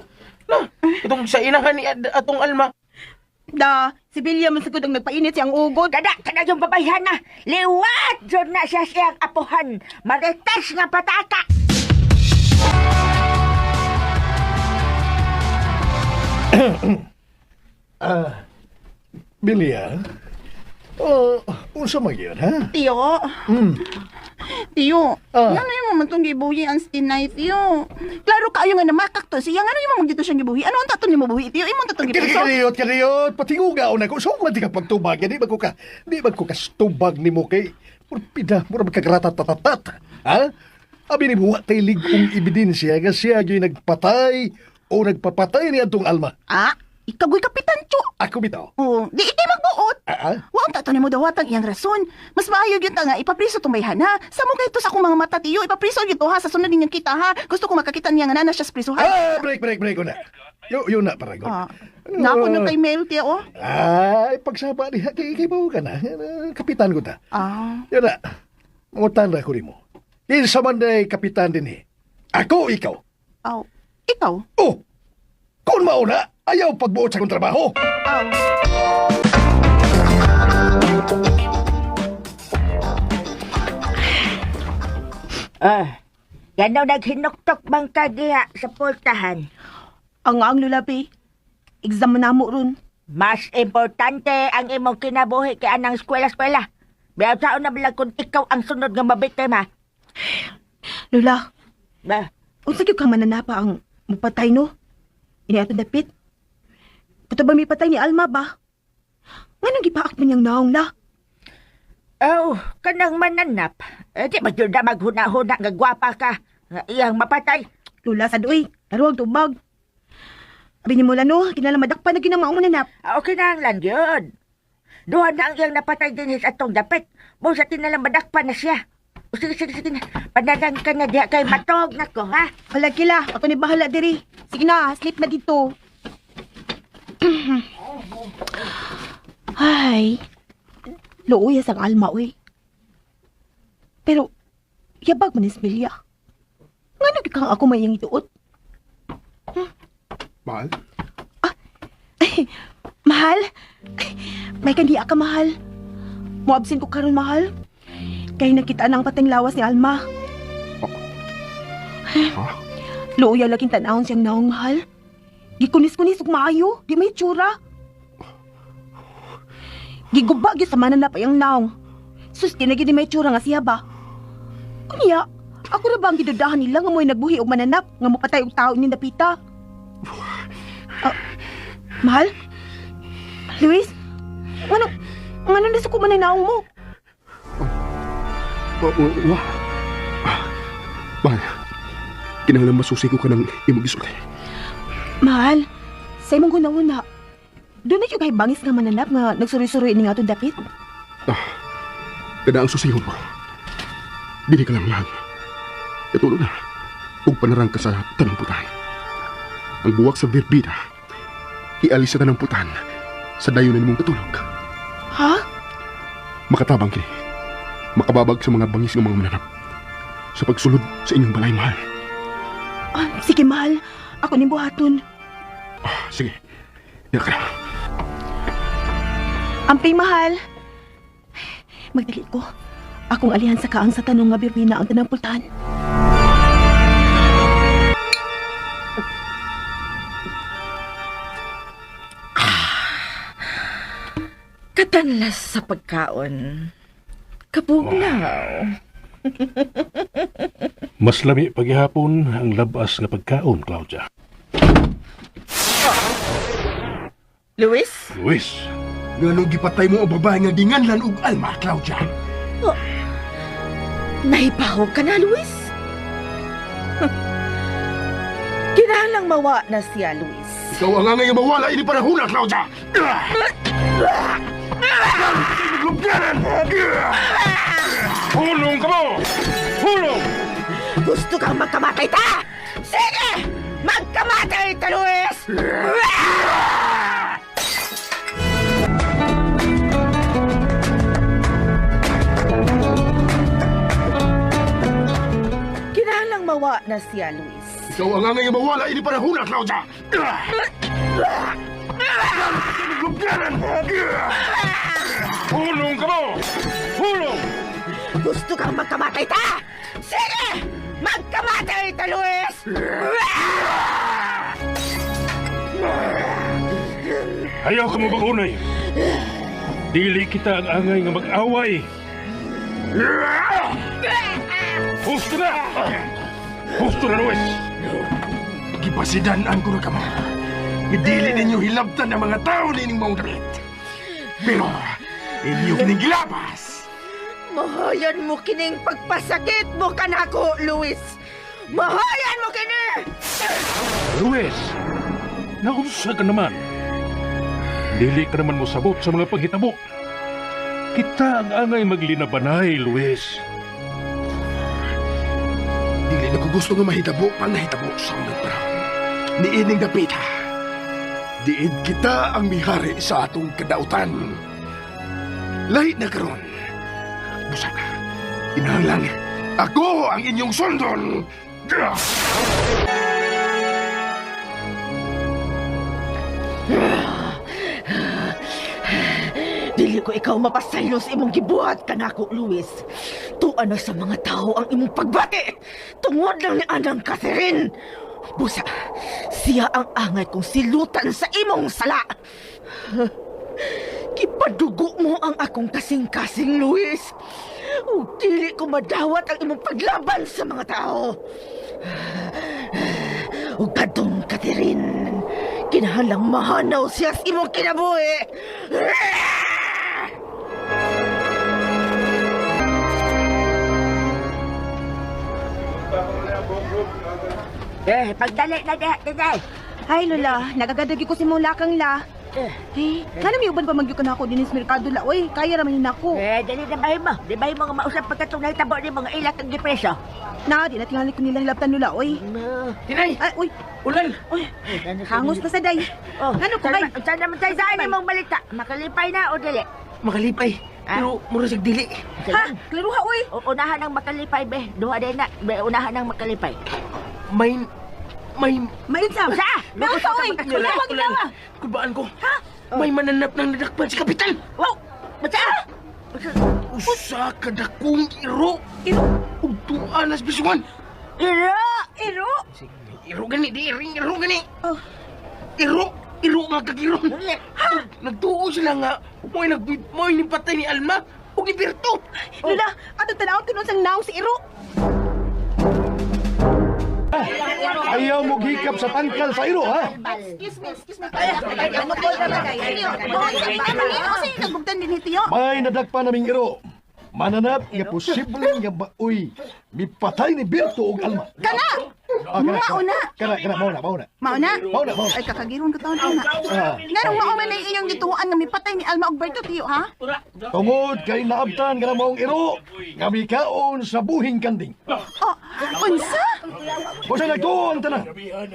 Na, itong sa inahan ni atong alma. Da, si Bilya man sagud ang nagpainit siyang ugod. Kada, kada yung babayhan na. Liwat jud na siya siyang apuhan. Marites nga pataka. Ah, Bilya? Oh, unsa man gyud, ha? Tiyo. Tiyo, Ah. ngano imo man tong gibuhi ang stinay, tiyo? Klaro kaayo nga namakak to siya. Ngano imo man dito siyang gibuhi? Ano ang tato nimo buhi, tiyo? Imo ang tatong gipriso? Kariyot, kariyot, patinguga na ko. So, man di ka pagtubag, di ba ko ka, di ba ko kastubag nimo kay, purpida, mura magkagratatatatatat. Ha? Abi ni buwa tay ligpong ebidensya nga siya gyud nagpatay o nagpapatay ni atong Alma. Ah, ikaw kapitan, tiyo. Ako bitaw. Oh, di ikay magbuot. Ah, ah? Wa ang tato nimo dawatang iyang rason. Mas maayo gyud ta nga ipapriso tong bayhana. Sa mo kay to sa akong mga mata, tiyo, ipapriso gyud to ha sa sunod ninyong kita ha. Gusto ko makakita niya nga nana siya sa prisuhan. Ah, break, break, break una. Yo, yun na paragon. Ah. Nako na kay Mel, tiyo. Oh. Ay, pagsaba diha kay kay bawo ka na. Kapitan ko ta. Ah. Yun na. Mangutan ra ko nimo. Kinsa man day kapitan din eh. Ako ikaw. Aw, ikaw. Oh. Kung mauna, ayaw pagbuot sa akong trabaho. Aw. Ah, ganaw naghinuktok bang ka diha sa pultahan. Ang lulabi. Exam na mo ron. Mas importante ang imong kinabuhi kay anang eskwela-eskwela. Biyaw saon na bilang kung ikaw ang sunod nga mabiktima. Lola, Ba, unsa gyud kang mananapa ang mupatay no? Ini atong dapit. Kato ba may patay ni Alma ba? Nganong gipaak man niyang naong la? Oh, kanang mananap. Eh, di ba yun na maghuna-huna nga gwapa ka? Nga iyang mapatay. Lola sa doy, laro ang tubag. Abi ni mo no, kinalamadakpan na ginang maong mananap. Ah, okay na ang lang yun. Duha na ang iyang napatay din sa atong dapit. Mo sa tinalang madakpan na siya. O, sige, sige, sige na. Panagang ka na diha kay matog na ko, ha? Wala kila, ako ni bahala diri. Sige na, sleep na dito. Ay, luoy sa alma, uy. Pero, yabag man ni Smilia. Nga kang ako may iyang ituot. Mahal? Ay, mahal? Ay, may kandiya ka, mahal. Muabsin ko karon mahal. Kay nakita ang pateng lawas ni Alma. Ha? Luoy laging tanawon siyang naong mahal. Gikunis-kunis ug maayo, di may tsura. Giguba gyud sa mananap ang naong. Sus, di na gyud may tsura nga siya ba? Kunya, ako na ba ang gidudahan nila nga mo'y nagbuhi og mananap nga mopatay og tao ni Napita? Ah, mahal? Luis? Ngano, ngano nasuko man ang naong mo? Wa, wa, wa. Ah, Mahal, kinahanglan masusi ko ka ng imong gisulti. Mahal, sa imong hunahuna, doon na yung kay bangis nga mananap nga nagsuroy-suroy ni nga itong dapit. Ah, kada ang susihon mo. Dili ka lang mahal. Katulog na. Ug panarang ka sa tanang putan. Ang buwak sa berbida, ialis sa tanang putan sa dayon na nimong katulog. Ha? Makatabang kini. Makababag sa mga bangis ng mga mananap. Sa pagsulod sa inyong balay, mahal. Ah, sige, mahal. Ako ning buhaton. Ah, sige. Diya ka na. Amping, mahal. Magdali ko. Akong alihan sa kaang sa tanong nga birbina ang tanang pultahan. Katanlas sa pagkaon. Kabugnaw. Mas lami paghihapon ang labas nga pagkaon, Claudia. Luis? Luis, Nganong gipatay mo ang babae nga ginganlan og alma, Claudia? Nahipaw ka na, Luis? Kinahanglang mawa na siya, Luis. Ikaw ang angay nga mawala ini panahona, Claudia! Hulong ka mo! Hulong! Gusto kang magkamatay ta? Sige! Magkamatay ta, Luis! Kinahanglang mawa na siya, Luis. Ikaw ang angay nga mawala ini panahona, Claudia! Hulong ka mo! Hulong! Gusto kang magkamatay ta? Sige! Magkamatay ta, Luis! Ayaw ka mo bagunay! Dili kita ang angay nga mag-away. Husto na! Husto na, Luis! Gipasidan-an ko na kamo. Dili ninyo hilabtan ang mga tao nining maong dapit. Pero inyo kining gilapas. Mahayan mo kining pagpasakit mo kanako, Luis. Mahayan mo kini! Luis! Naunsa ka naman? Dili ka naman mosabot sa mga panghitabo. Kita ang angay maglinabanay, Luis. Dili na ko gusto nga mahitabo pang nahitabo sa unang panahon. Niining dapita. Diin kita ang mihari sa atong kadautan. Lahi na karon. Busa, inahanglan, ako ang inyong sundon. Dili ko ikaw mapasaylo sa imong gibuhat kanako, Luis. Tuan na sa mga tao ang imong pagbati. Tungod lang ni Anang Catherine. Busa, siya ang angay kong silutan sa imong sala. Gipadugo mo ang akong kasing-kasing, Luis. Ug dili ko madawat ang imong paglaban sa mga tao. Ug kadtong Catherine, kinahanglang mahanaw siya sa imong kinabuhi. Eh, pagdali na diha, tinay. Ay, Lola, nagagadagi ko si mong lakang la. Eh, kana may uban pa magyukan ako din sa merkado la. Oy, kaya ra man nako. Eh, dali na bahin mo. Di bahin mo nga mausap pagkatong nahitabo ni mga ilak ang gipreso. Na, di na tingali ko nilang labtan Lola, oy. Tinay! Ay, uy. Ulan! Uy, hangos na sa day. Oh, Ano ko bay? Saan naman tayo saan imong balita? Makalipay na o dili? Makalipay. Pero mura sig dili. Ha? Klaruha, oy. Unahan ang makalipay, be. Duha din na. Be, unahan ang makalipay. May May unsa? Unsa? May unsa, oy? Ulan, Wala, ulan. wala. Kulbaan ko. Ha? May mananap ng nadakpan si Kapitan. Wow! Basta! Usa ka dakong iro. Iro? Ug tuwa nas bisuan. Iro! Iro? Iro gani, di ring iro gani. Oh. Iro, iro nga kagiron. Ha? Nagtuo sila nga mo'y nag mo'y nipatay ni Alma ug ni Berto. Lola, ato tanawon ko sang naong si Iro. Ayaw mo hikap sa tangkal sa iro, ha? Excuse me, excuse me. Ay, ano ko naman ay? Ano sa nagugtan din tiyo? May nadagpa naming iro. Mananap nga posible nga maoy mipatay ni Berto og Alma. Kana! Ah, kana, Mauna! Kana, kana, mauna, mauna. Mauna? Mauna, mauna. Ay, kakagiron ka taon ana. Ah. Nganong mao man ay inyong gituan nga mipatay ni Alma og Berto tiyo, ha? Tungod kay naabtan ka na maong iro nga mikaon sa buhing kanding. Oh, unsa? Busa nagtuo ang tanan.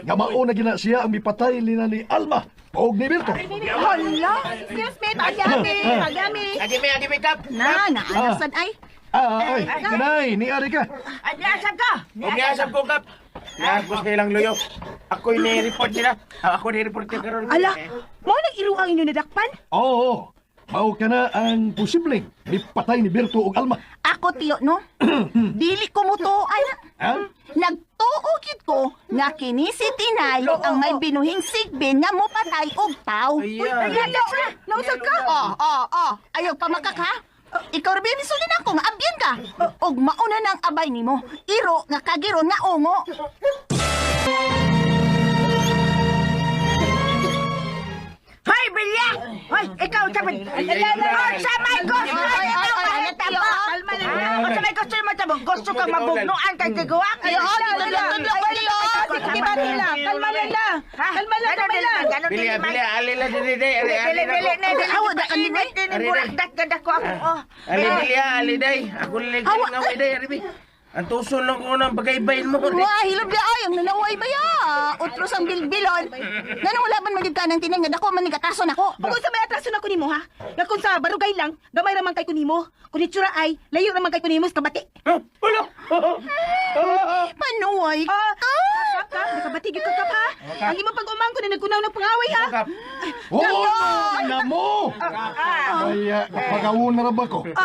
Nga mao na gina siya ang mipatay nila ni Alma og ni Berto. Hala! Excuse me, tagyami, tagyami. Adi me, Kap. Na, naanasan ay. Ah, ay, kanay, ni ari ka. Ay, niasab ka! Ug niasab ko, Kap. Nagos kay lang luyo. Ako'y ni-report nila. Ako ni-report nila karon. Ala, mao nang iro ang inyong nadakpan? Oo, mao ka na ang posibleng mipatay ni Berto og Alma. Ako tiyo, no? Dili ko mutuo, ay. Ha? Nagtuo gyud ko nga kini si Tinay ang may binuhing sigbin nga mopatay og taw. Ayan. Uy, nausag ka? Oh, oh, oh. Ayaw pamakak ha? Ikaw ra ba misulin ako nga abyan ka. Og mauna na ang abay nimo. Iro nga kagiron nga ungo. Hoy, Bilya! Hoy, ikaw sa may... Sa may gusto nimo mahitabo! Sa may gusto nimo mahitabo! Gusto kang mabugnuan kay tiguang? Iyo, tudlok-tudlok ko tiyo. Sige ba nila? Kalma lang la. Kalma lang, kalma lang. Bilya, bilya, ali la dili day, ali ali Dili, dili, na dili, dili. Awa, da Init, dili, burak, ganda ko ako. Oh. Ali bilya, ali day. Ako lilig nga way day, ari bi. Ang tuson lang ko ng pagaybayin mo. Wah, hilob di ay, ang nanaway ba ya? Utros ang bilbilon. Nganong wala man magyud ka ng tinay nga dako man ni katason ako. Kung sa may atrason ako nimo ha. Nga kung sa barugay lang, gamay ra man kay kunimo. Kung itsura ay, layo ra man kay kunimo sa kabati. Wala. Panuway Ah, ka. Kap, kap, nakabati gyud ka kap ha. Ang imong pag-umangko na nagkunaw ng pangaway ha. Kap. Oo, na mo! Kaya, kapagawon na ra ba ko? Ha?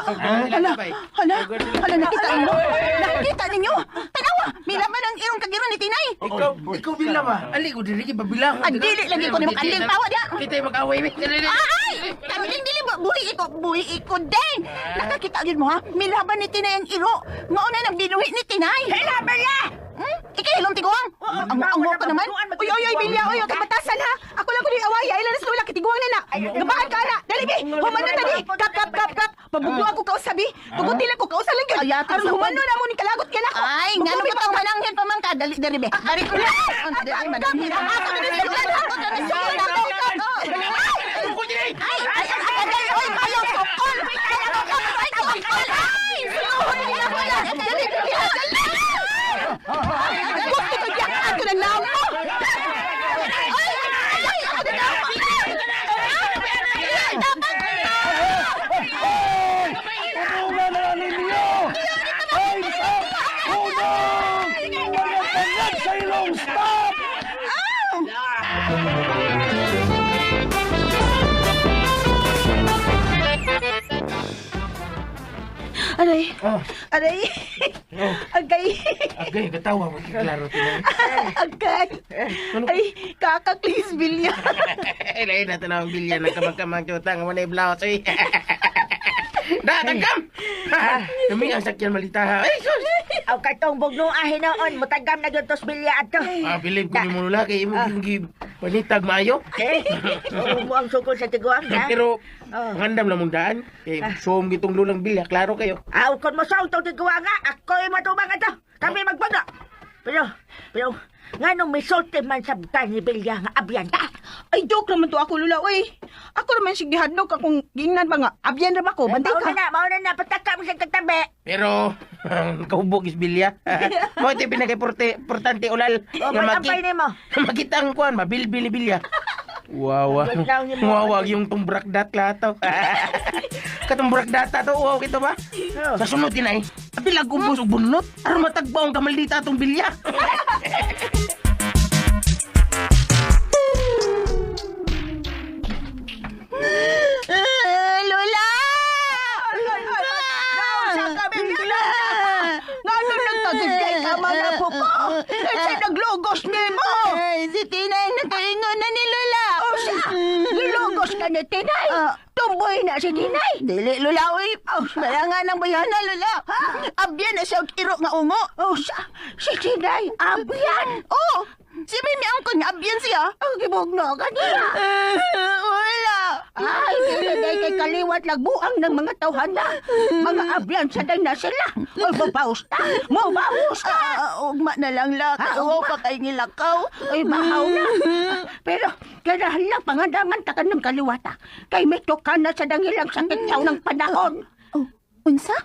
Hala, hala, hala, nakita ninyo? Nakita ninyo? Tanawa! Milaban ang irong kagiron ni Tinay. Ikaw, ikaw bila ba? Ali ko diri babilang. Ang dili lagi ko nimo kanding pawa diha. Kita mag-away mi. Ay! Kanding dili ba buhi iko, buhi iko din. Nakakita gyud mo ha. Milaban ni Tinay ang iro. Mao na nang binuhi ni Tinay. Hilaban la. Hmm? Ikahilom tiguang. Ang ang ka naman. Uy, uy, uy, Bilya, uy, kay batasan ha. Ako lang kuno away, ay lanas lula kitiguang na na. Gabaan ka na. Dali bi, humano ta di. Kap kap kap kap. Pabugno ako kausabi. Tuguti lang ko kausa lang gyud. Aron humano na mo ni kalagot kay nako. Ay, ngano ba tong mananghin pa man ka dali diri be. Dali ko na. Dali mananghin. Ako na sa ako na sa Ay, ay, ay, ay, ay, ayaw sokol. Ay, sokol. Ay, sukol. Dali, dali, dali. Gusto ko diyak ako na namo. Ay, ay, ako na namo. Tulungan na ninyo! Time's up! Unong! Pagpaglag sa ilong! Stop! Aray. Aray. Agay. Agay, katawa mo klaro tinay. Agay. Ay, kakaklis Bilya. Lain na tanawang bilya ng kamang-kamang tutang mo na iblaos eh. Da, tagam! Kami ang sakyan malita ha. Ay, sus! Aw katong bugno hinoon, mutagam na gyud tos bilya ato. Ah, bilib ko ni mo lula kay imo yung panitag maayo. Eh, oo mo ang sukol sa tiguang ha. Pero ngandam na mong daan. Kay suom gitong lulang bilya, klaro kayo. Aw kon mo saw tong tiguang nga, ako'y matubang ato. Kami magbagno. Pero pero nganong misulti man sa ni Bilya nga abyan ta? Ay, joke naman to ako, Lula, uy. Ako naman sige hadlok akong gingnan ba nga. Abyan ra ba ko? Bantay Mao ka. na na, mao na na pataka mo sa katabi. Pero kahubog is bilya. Mo ito pinaka-importante ulal. O, Nga may nimo. Makita ang kuan, mabilbili bilya. Wawa. Wawa yung tumbrak dat lato. Katumbrak data to, wow kito ba? Sa sunod din ay, apil ag ubos og bunot, aron matagbaw ang kamaldita atong bilya. Lola! Ngano nagkagigay ka mga po ko? Kasi naglugos nimo. Ay, si Tinay nakaingon na ni Lola. O siya, gilugos ka ni Tinay. Tumboy na si Tinay. Dili, Lola, uy. Wala nga ng bayana, Lola. Abyan na siya og iro nga ungo. O siya, si Tinay, abyan. Oh, si Mimi Angkon nga abyan siya. Ang gibugno ka niya. Wala. Ay, dili day kay kaliwat lagbuang ng mga tawhana. Mga abyan sa day na sila. Oy, mabaos ta. Mabaos ta. Ugma na lang la. Ah, Kawaw ugma. pa kay ngilakaw. Oy, bahaw na. Pero, kailangan lang pangandangan ta ka ng kaliwata. Kay may tukan na sa dangilang sakit sa unang panahon. Oh, unsa?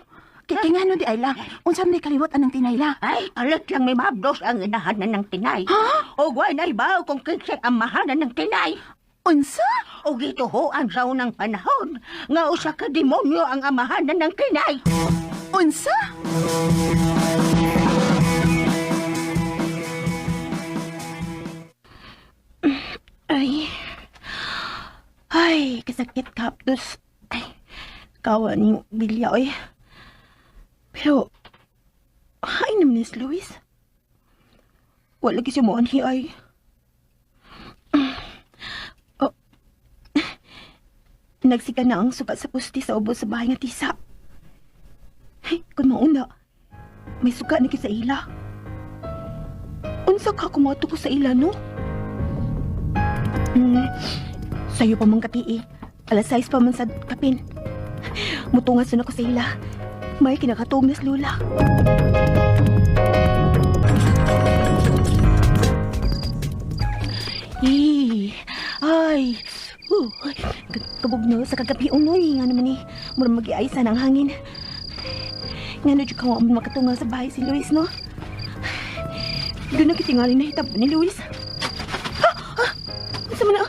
Kay kay ngano di ay la? Unsa man di kaliwat anang tinayla? Ay, alit lang may mabdos ang inahanan ng tinay. Ha? O way na ibaw kung kinsay amahanan ng tinay. Unsa? O gituhoan sa unang panahon nga usa ka demonyo ang amahanan ng tinay. Unsa? Ay. Ay, kasakit kaptos. Ay, kawa ni Bilya, oy. Pero, ay naman ni Luis. Wala kasi mo anhi ay. Oh. Nagsika na ang suka sa pusti sa ubos sa bahay nga tisa. Ay, kung mauna, may suka na sa ila. Unsa ka kumato ko sa ila, no? Sayo pa mang kapi eh. Alas 6 pa man sa kapin. Mutungas na ako sa ila. May kinakatuog na sa lula. Eh, ay, kabog no sa kagabi unoy. Nga naman eh, mura mag-iaysa ng hangin. Nga na dyan ka nga makatunga sa bahay si Luis, no? Doon na kitingali na hitabo ni Luis. Ah! Ah! Unsa man na?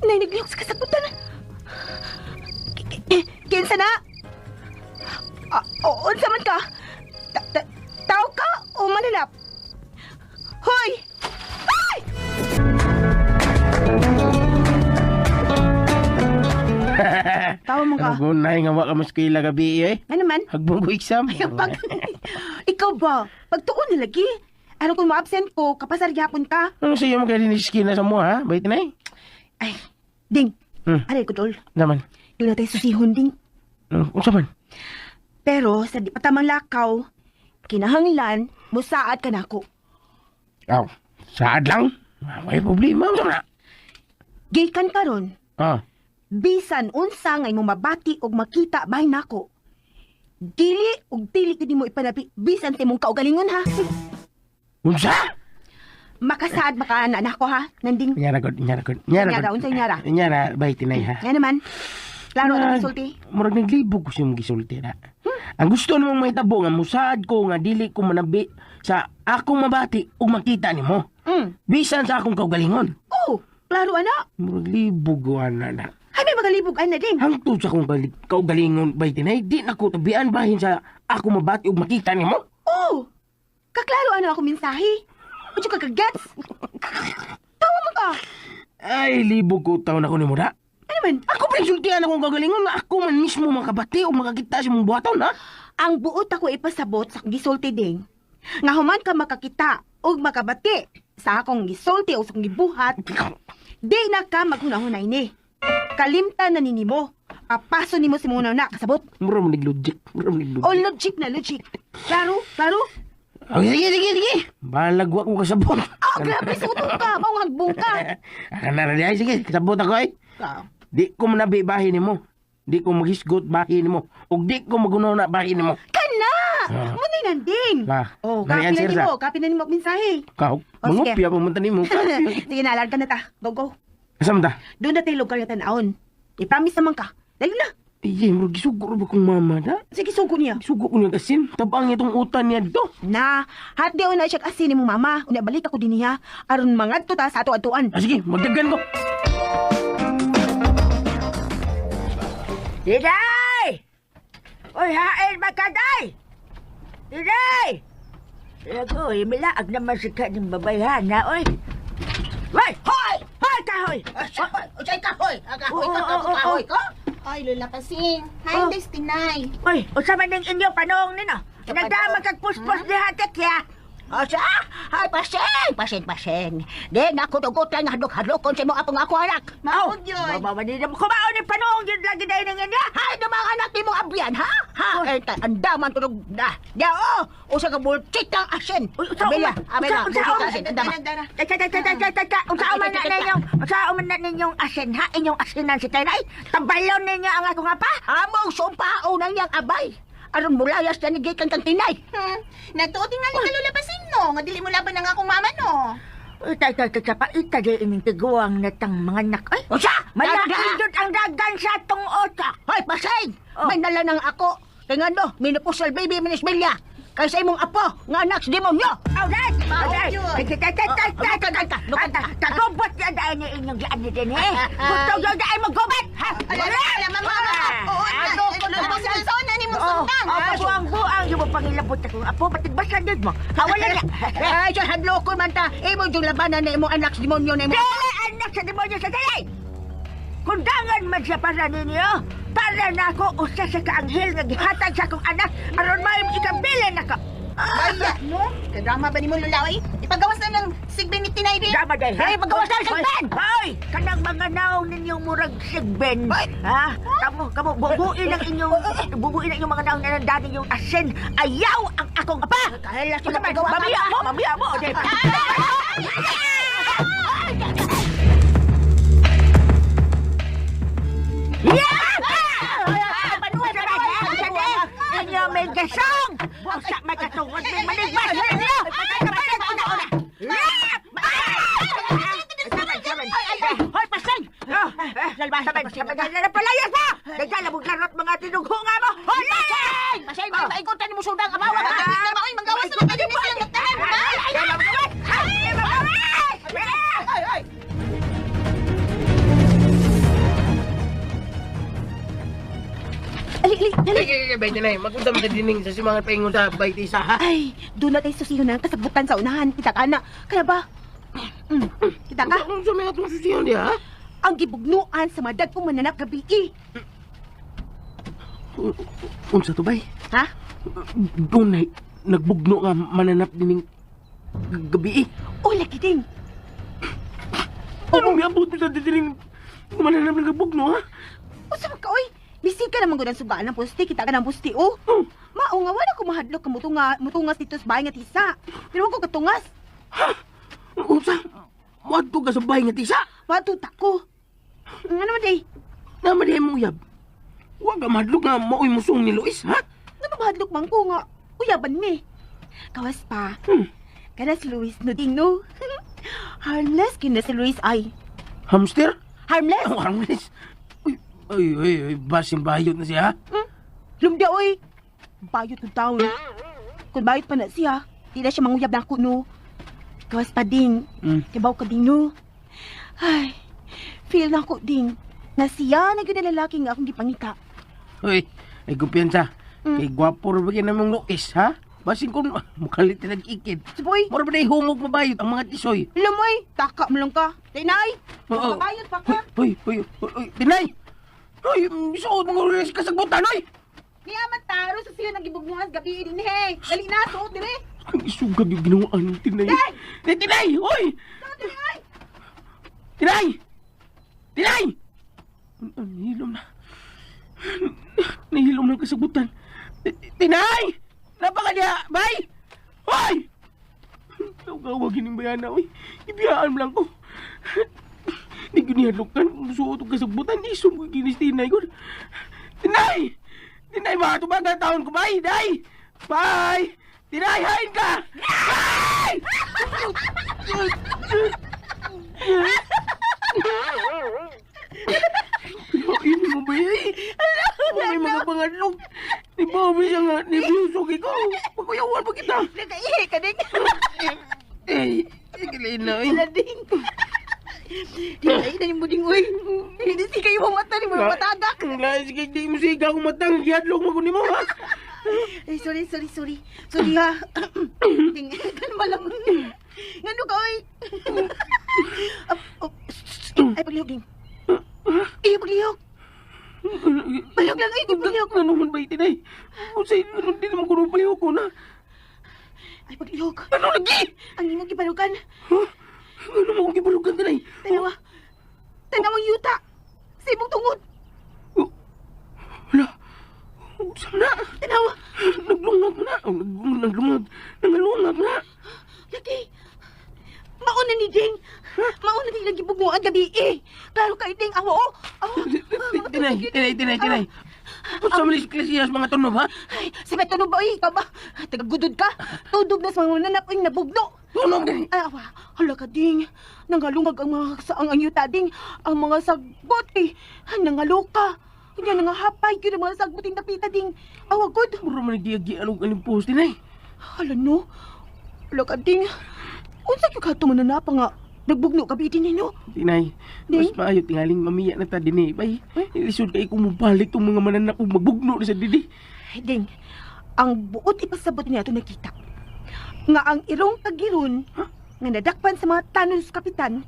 Nay, naglihok sa kasagutan. Kinsa na? Ah, unsa man ka? Tao ka o mananap? Hoy! Ay! Tawa mo ka. Ano nay nga wa ka maskila gabi eh. Ano man? Hagbong ko exam. Ay, pag... Ikaw ba? Pagtuon na lagi. Ano kung ma-absent ko, kapasar gyapon ka. Ano sa iyo mo kaya diniskina sa mo, ha? Bay tinay? Ay, ding. Aray ko dol. Naman. Doon na tayo susihon, ding. Unsa man? Pero sa di pa tamang lakaw, kinahanglan, musaad ka nako. Aw, saad lang. May problema unsa man? Gikan karon, Ah. bisan unsa nga imong mabati og makita bahin nako. Dili og dili gid nimo ipanabi bisan sa imong kaugalingon ha. Unsa? Makasaad maka ana nako ha, nanding. Nyara god, nyara god. Nyara Nyara, god. unsa nyara? Nyara, bay tinay ha. Nga naman. Klaro na gisulti. Murag naglibog ko sa imong gisulti na. Ang gusto namang mahitabo nga musaad ko nga dili ko manabi sa akong mabati ug makita nimo. Bisan sa akong kaugalingon. Oh, klaro ana. Murag libog ko ana na. Ay may magalibog ana ding. Hangtod sa akong kaugalingon bay tinay, di na ko tabian bahin sa akong mabati ug makita nimo. Oh, kaklaro ano ako mensahe. Udyo ka kagets. Tawa mo ka. Ay, libog ko taon ako nimo da. Ano man? Ako pa sultian akong kaugalingon nga ako man mismo makabati o makakita sa imong buhaton, ha? Ang buot ako ipasabot sa akong gisulti ding. Nga human ka makakita ug makabati sa akong gisulti o sa akong gibuhat, di na ka maghunahunay ni. Kalimtan na nimo. Papaso nimo si muna na kasabot. Mura mo logic, mura mo logic. O logic na logic. Klaro, klaro. Okay, sige, sige, sige. Balag wa ko kasabot. Ah, grabe suto ka, maungagbong ka. Kana ra di, sige, kasabot ako ay. Di ko manabi bahin nimo. Di ko maghisgot bahin nimo. Ug di ko magunaw na bahin nimo. Kana! Ah. Munay nanding. Ah, Oh, dali, kapi na answer sa. nimo, kapi na nimo ang mensahe. Kaw, Oh, sige. mangupya pumunta nimo. Sige na, alarga na ta. Go, go. Asa man ta? Doon na tayo lugar na tanawon. I-promise naman ka. Dali na. Iye, murag gisugo ra ba kong mama da? Sige, sugo niya. Sugo ko niya kasin. Tabang itong utan niya dito. Na, hati na siya asin ni mong mama. Unya balik ako din niya. Aron mangadto ta sa ato atuan. Ah, sige, magdagan ko. Diday! Uy, hain makaday! Diday! Lagoy, milaag naman si kaning babayhan na, oy. Hoy! Hoy! Hoy, kahoy! Uy, kahoy! Kahoy ka, kahoy ka! Ay, Lola Pasing. Hi, Oh. Destinay. Uy, unsa man ning inyo panoong nino? Nagdama kag puspos diha tekya. Asa? Ay, paseng! Paseng, paseng. Di, naku, tugutan nga hadlok-hadlokon sa imong apong ako anak. Maog yun. Mabawa ni mo kumaon ni panoong yun lagi dahil ng inyo. Hay, dumang anak ni mong abyan, ha? Ha? Eh, andaman tunog na. Ya, oh! Usa ka bulchit ng asin. Abela, abela, bulchit ng asin. Andama. Teka, teka, teka, teka. Unsa man na ninyong, unsa man na ninyong asin ha? Inyong asinan si Tinay. Tambalon ninyo ang akong apa. Among sumpao nang niyang abay. Aron mulayas na ni gikan kang Tinay. Nagtuo tingali ka Lola Pasing no, nga dili mo laban ang akong mama no. Uy, tay, tay, tay, paita di ining tiguang na tang mga anak. Ay, Unsa? malaki jud ang dagan sa tong otak. Hoy, paseng! May nalanang ako. Kay nga no, minupusal baby minisbilya. Kay sa imong apo, nga anak sa demonyo. Alright! Alright! Tay, tay, tay, tay, tay, tay, tay, Kagubot yan dahil ni inyong gian ni din, eh. Gusto nyo dahil maggubat! Ha? Ala, ala, mama, mama. Oo, Ano ko Lola Pasing, saan na ni mong sundang? Oo, buang-buang yung pangilabot akong apo, patigbasa din mo. Hawala na. Ay, sa hadlokon man ta. Imo yung labanan na imong anak sa demonyo na imong Dili anak sa demonyo sa dalay! Kundangan man siya para ninyo, para na ako usa sa kaanghel nga gihatag sa akong anak aron may ikabilin nako. Baya no? Kadrama ba nimo Lola oy? Ipagawas na ng sigbin ni Tinay di. Drama day, ha? Ay, pagawas na ng sigbin! Hoy! Kanang mga naong ninyong murag sigbin. Ha? Kamo, kamo, bubuin ang inyong, bubuin ang inyong mga naong na nandaan yung asin. Ayaw ang akong apa! Kahila sila Ano man, pagawa Mamiya mo, mamiya mo! Inyo may gasong! Busa may katungod may manigbas ninyo! Hoy, paseng! Saban, saban, saban, palayas mo! Nagdala mong karot mga tinughunga mo! Hoy, paseng! Paseng, may maikutan ni mo sundang abawa ka. Na ba oy manggawas na kayo ni silang nagtahan ba? Ali, ali, dali. Ay, ay, ay, bay, magunta man dining sa simangan paingon sa bay isa, ha? Ay, doon na tayo susihon ang kasabutan sa unahan. Kita ka na. Kaya ba? Kita ka? Unsa may atong susihon diha, ha? Ang gibugnuan sa mga dagkong mananap gabi. Unsa to, bay? Ha? Dunay nagbugno nga mananap dining gabi eh. Oh, lagi ding. Ano miabot sa dining mananap ng bugno ha? Usa man ka oy. Bisig ka naman gud ang sugaan ng pusti, kita ka ng pusti oh. Mao nga wala ko mahadlok ka mutunga, mutungas dito sa bahay nga tisa. Pero wag ko katungas. Unsa? Moadto ka sa bahay nga tisa? Moadto ta ko. Ano man day? Naman day mo uyab. Wa ka mahadlok nga maoy musong ni Luis, ha? Ano mahadlok man ko nga uyaban mi. Kawas pa. Kana si Luis no ding no. Harmless kina si Luis ay. Hamster? Harmless? Oh, harmless. Uy, ay, ay, ay, basin bayot na siya, ha? Lumda oy. Bayot ng taon. Kung bayot pa na siya, di na siya manguyab na ako no. Kawas pa ding. Kibaw ka ding no. Ay, feel na ako ding. Na siya na gyud ang lalaki nga akong gipangita. Uy, ay kumpiyansa. Kay gwapo ra ba kay namong Luis, ha? Basin kung mukalit na nag-ikid. Suboy! Mura ba na humog mabayot ang mga tisoy? Lumoy, taka mo lang ka. Tinay! Oo. Mabayot pa ka. Uy, uy, uy, uy, Tinay! Uy, suot mga oras kasagbutan, uy! Niya man taro sa siya nagibugnuan gabi din he. Dali na suot dire. Ang isugag yung ginawaan ng Tinay. Tinay! Tinay! Uy! Tinay! Tinay! Nahilom na. Nahilom na ang kasagutan. Tinay! Napaka niya! Bay! Hoy! Tawag gining bayana, uy. Ibiyaan mo lang ko. Di ko nihadlokan. Suot ang kasagutan. Isom ko ginis Tinay ko. Tinay! Tinay, mga tumaga taon ko, bay! Day! Bye! Tinay, hain ka! Bye! Ini mo ba eh? May mga pangadlok. Ni Bobby siya nga, ni Busog ikaw. Pagkuyawan pa kita. Nakaihi ka ding. Eh, sige na eh. Wala ding. Di na ina mo ding oy. Hindi si kayo mata ni mo matagak. Ang sige, di mo siga akong matang. Gihadlok mo ko ni mo ha. Ay, sorry, sorry, sorry. Sorry ha. Ding, kalma lang. Ngano ka oy? Ay, paglihok ding. Ay, paglihok. Palihok lang ay, paglihok. Ano man ba itinay? Unsay, ano di naman ko nung palihok ko na. Ay, paglihok. Ano lagi? Ang imong gibalugan. Ano mo akong gibalugan tinay? Tanawa. Tanawang yuta. Sa imong tungod. Wala. Usam na. Tanawa. Naglungag na. Naglungag. Nangalungag na. Lagi. Mauna ni Ding. Mauna ni ilang gibugmuan gabi eh. Klaro kay Ding. Awa oh. Awa. Tinay, tinay, tinay, tinay. Unsa man ni mga tunob ha? Ay, si may tunob ba oy? Ikaw ba? Tagagudod ka? Tunob na sa mga nanap oy nabugno. Tunob gani. Ay, awa. Hala ka ding. Nangalungag ang mga saang ang yuta ding. Ang mga sagbot eh. Nangaloka. Kanya nangahapay yun ang mga sagbot yung napita ding. Awa god. Mura man nagiyagi anong alimpos tinay. Hala no. Hala ka ding. Unsa gyud ka mananapa nga nagbugno ka bitin nino? Tinay, mas maayo tingaling mamiya na ta dinhi bay. Lisod kay kung mobalik tong mga mananak ug magbugno na sa didi. Ding, ang buot ipasabot niya ito nakita. Nga ang irong tagiron, nga nadakpan sa mga tanon sa kapitan,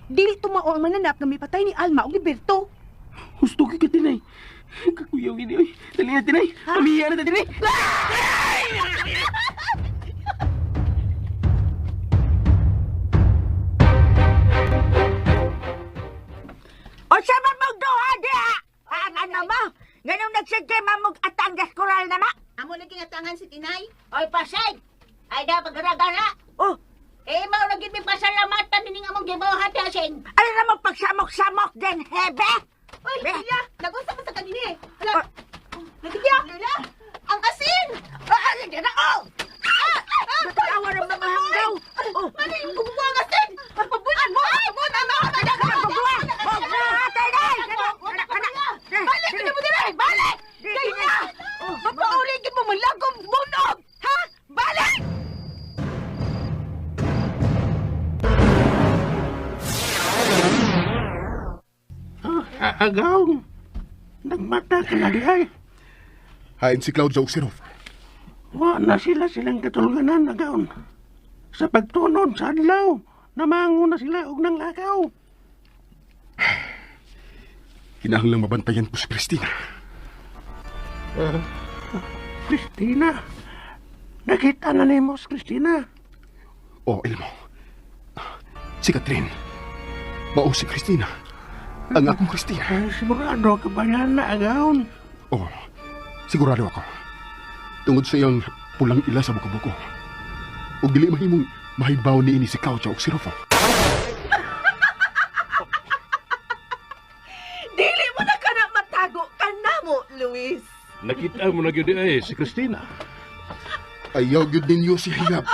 dili tumao ang mananap nga mipatay ni Alma o ni Berto. Husto kay ka tinay. Kakuyaw ini oy. Dali na tinay. Mamiya na ta dinhi. Unsa man mong duha diha? Ano mo? Ganong nagsige mamog atanggas koral na ma? Amo lagi nga tangan si Tinay. Oy pasig. Ay da pagaragara. Oh. Eh mao lagi mi pasalamatan nining among gibuhat sing. Ano na mo pagsamok-samok din, hebe? Oy, Lila, nag-usap pa sa kanini eh. Hala, Natigya! Lila, ang asin! Ah, ah, na, oh! Natawa ng mga hanggaw. Oh. Ano yung gumukuha ang asin? Pabunan mo! Pabunan mo! Balik ka mo dire! Balik! Kaya! Mapauligin mo malagong bunog! Ha? Balik! Agaw, nagmata ka na di ay. Hain si Claudia ug si Rolf. Wa na sila silang katulganan, agaw. Sa pagtunod sa adlaw, namango na sila og nanglakaw. Kinahanglang mabantayan ko si Christina. Christina, Nakita na nimo si Christina. Oh, Elmo. Si Catherine. Mao si Christina. Ang akong Christina. Ay, sigurado ka ba nga na, agaon? Oh, sigurado ako. Tungod sa iyang pulang ila sa buko-buko. Ug dili mahimong mahibaw niini si Claudia ug si Rufo. Dili mo na ka na matago ka na mo, Luis. Nakita mo na gyud ay si Christina. Ayaw gyud ninyo si hiyab.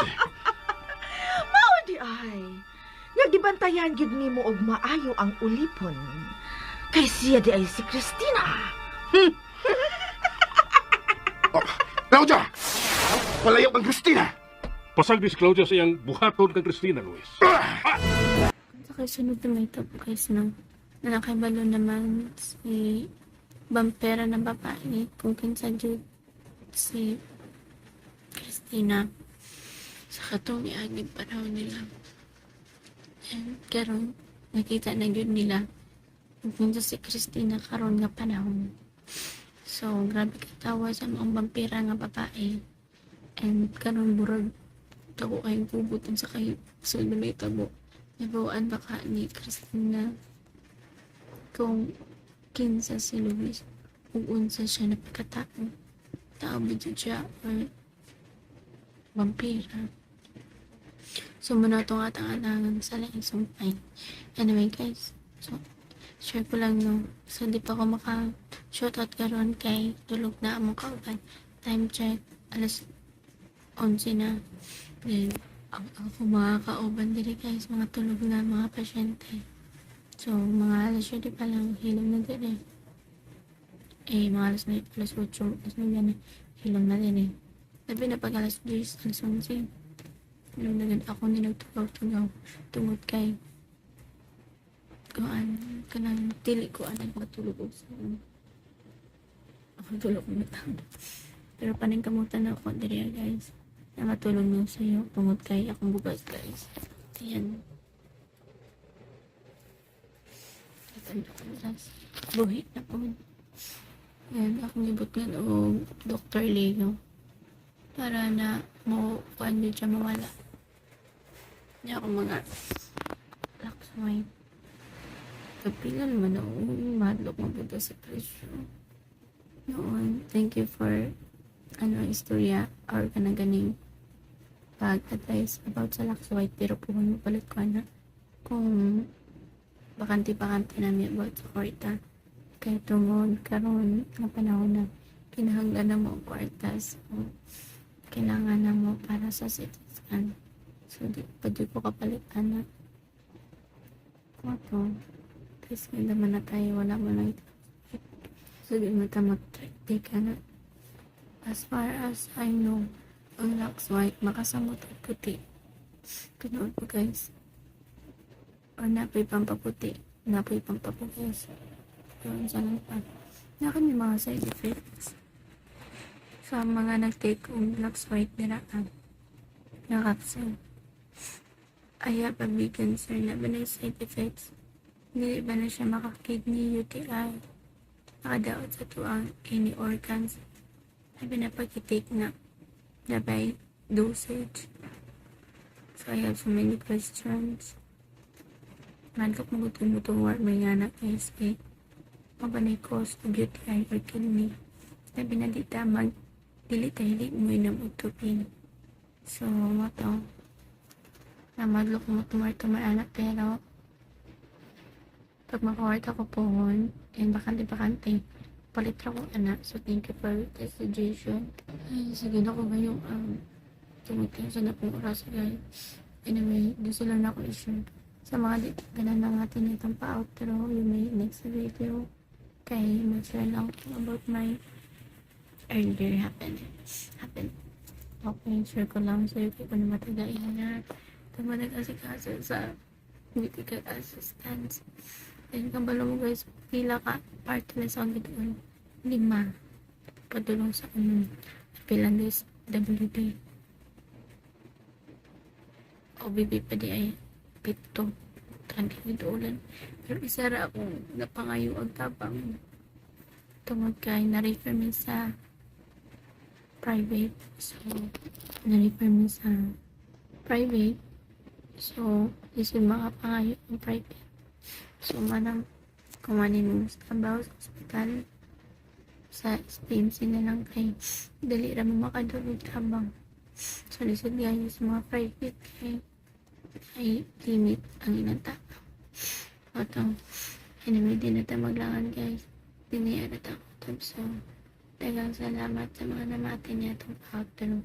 Mao di ay. Nagibantayan gyud nimo og maayo ang ulipon. Kay siya di ay si Christina. Claudia! Palayaw ang Christina! Pasagdi si Claudia sa iyang buhaton kang Christina, Luis. Sa kay sunod na may tabo guys no. Na nakibalo naman si vampira na babae kung kinsa jud si Christina sa katong niaging panahon nila. And karon nakita na gyud nila kung kinsa si Christina karon nga panahon. So, grabe katawa sa mga vampira nga babae. And karon murag dako kayong kubutan sa kay sunod na may tabo. Nabuuan baka ni Christina kung kinsa si Luis ug unsa siya na pagkatao. Tao ba jud siya or vampira? So, muna itong atang alangan sa laing sumpay. Anyway, guys. So, share ko lang no. So, di pa ako maka shoutout karon kay tulog na among kauban. Time check, alas 11 na. Then, ang ako mga kauban diri guys, mga tulog na mga pasyente. So, mga alas 7 pa lang, hilom na din eh. Eh, mga alas 9, alas 8, alas 9 na, hilom na din eh. Labi na pag alas 10, alas 11. Hilom na din ako ninagtugaw-tugaw tungod kay kuan kanang dili ko anang matulog og sa ako tulog ko matang. Pero paningkamutan na ako diri guys. Na matulog na sa'yo tungod kay akong bugas guys. Ayan. Tatanda ko na buhi na po. Ayan, akong gibutngan og Dr. Leo para na mo kuan yun siya mawala. Hindi ako mga Luxwhite. Kapila naman ako, madlok mabuta sa presyo. Noon, thank you for ano, istorya or kanang ganing pag-advise about sa Lux White, pero puhon mo palit ko na kung bakante-bakante namin about sa kwarta kay tungod karon nga panahon na kinahanglan na mo ang kwarta, so kailangan na mo para sa CT scan, so di pa di ko kapalit ana ko to. Tapos ganda man na tayo, wala mo lang, so di mo ta mag-take na. As far as I know, ang Lux White makasamot og puti. Tinuod po guys. Or napoy pampaputi. Napoy pampapugas. Yun, sana pa. Na kami mga side effects. Sa mga nag-take og Lux White nila ang na capsule. I have a big concern na ba na yung side effects? Hindi ba na siya maka-kidney, UTI? Nakadaot sa tuang any organs. Sabi na pag-take na na by dosage. So I have so many questions. Madlok mo gud may nga na guys kay mabanay cause of UTI or kidney. Sabi na di ta mag dili ta hili mo inom og tubig. So mo to. Na madlok mo tumar-tumar anak, pero pag makawarta ko pohon and bakante-bakante palit ra ko ana. So thank you for the suggestion. Ay, sige na ko ngayong tungod kayo sa napong oras guys. Anyway, gusto lang na ako i-share sa mga di ganan na natin itong pa-outro yung may next video kay mag-share lang ko about my earlier happen happen. Okay, share ko lang sa'yo kay kung matagain na tama nag-asikaso sa medical assistance. Then, kabalo mo guys, pila ka part na sa doon. 5. Padulong sa ano. Pilan guys, WD. OBB pa di ay 7. Tangki ulan. Pero isa ra akong napangayo ang tabang. Tungod kay na-refer mi sa private. So, na-refer mi sa private. So, lisod makapangayo ng private. So, manang kumanin mo sa trabaho sa ospital sa SPMC na lang kay dali ra mo makadulog tabang. So, lisod gaya sa mga private kay ay limit ang ilang tabang. Ato, anyway, di na tayo maglangan, guys. Dinaya na tayo. So, daghang salamat sa mga namati niya itong outro.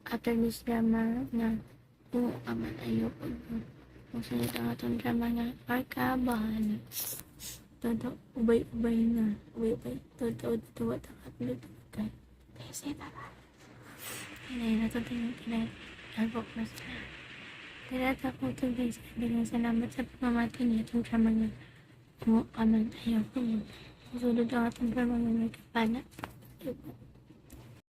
After this drama na kung ka man ayaw pag kung sunod ang atong drama nga Arka Bahala. Todo, ubay-ubay na. Ubay-ubay. Todo, tuwa, takatlo, kay. Kasi, bye-bye. Hinay na to, tinay, tinay. Alpok na sila. Tinata ko to, guys. Daghang salamat sa pamamati niya itong drama nga kung ka man ayaw pag. Kung sunod ang atong drama nga Arka Bahala.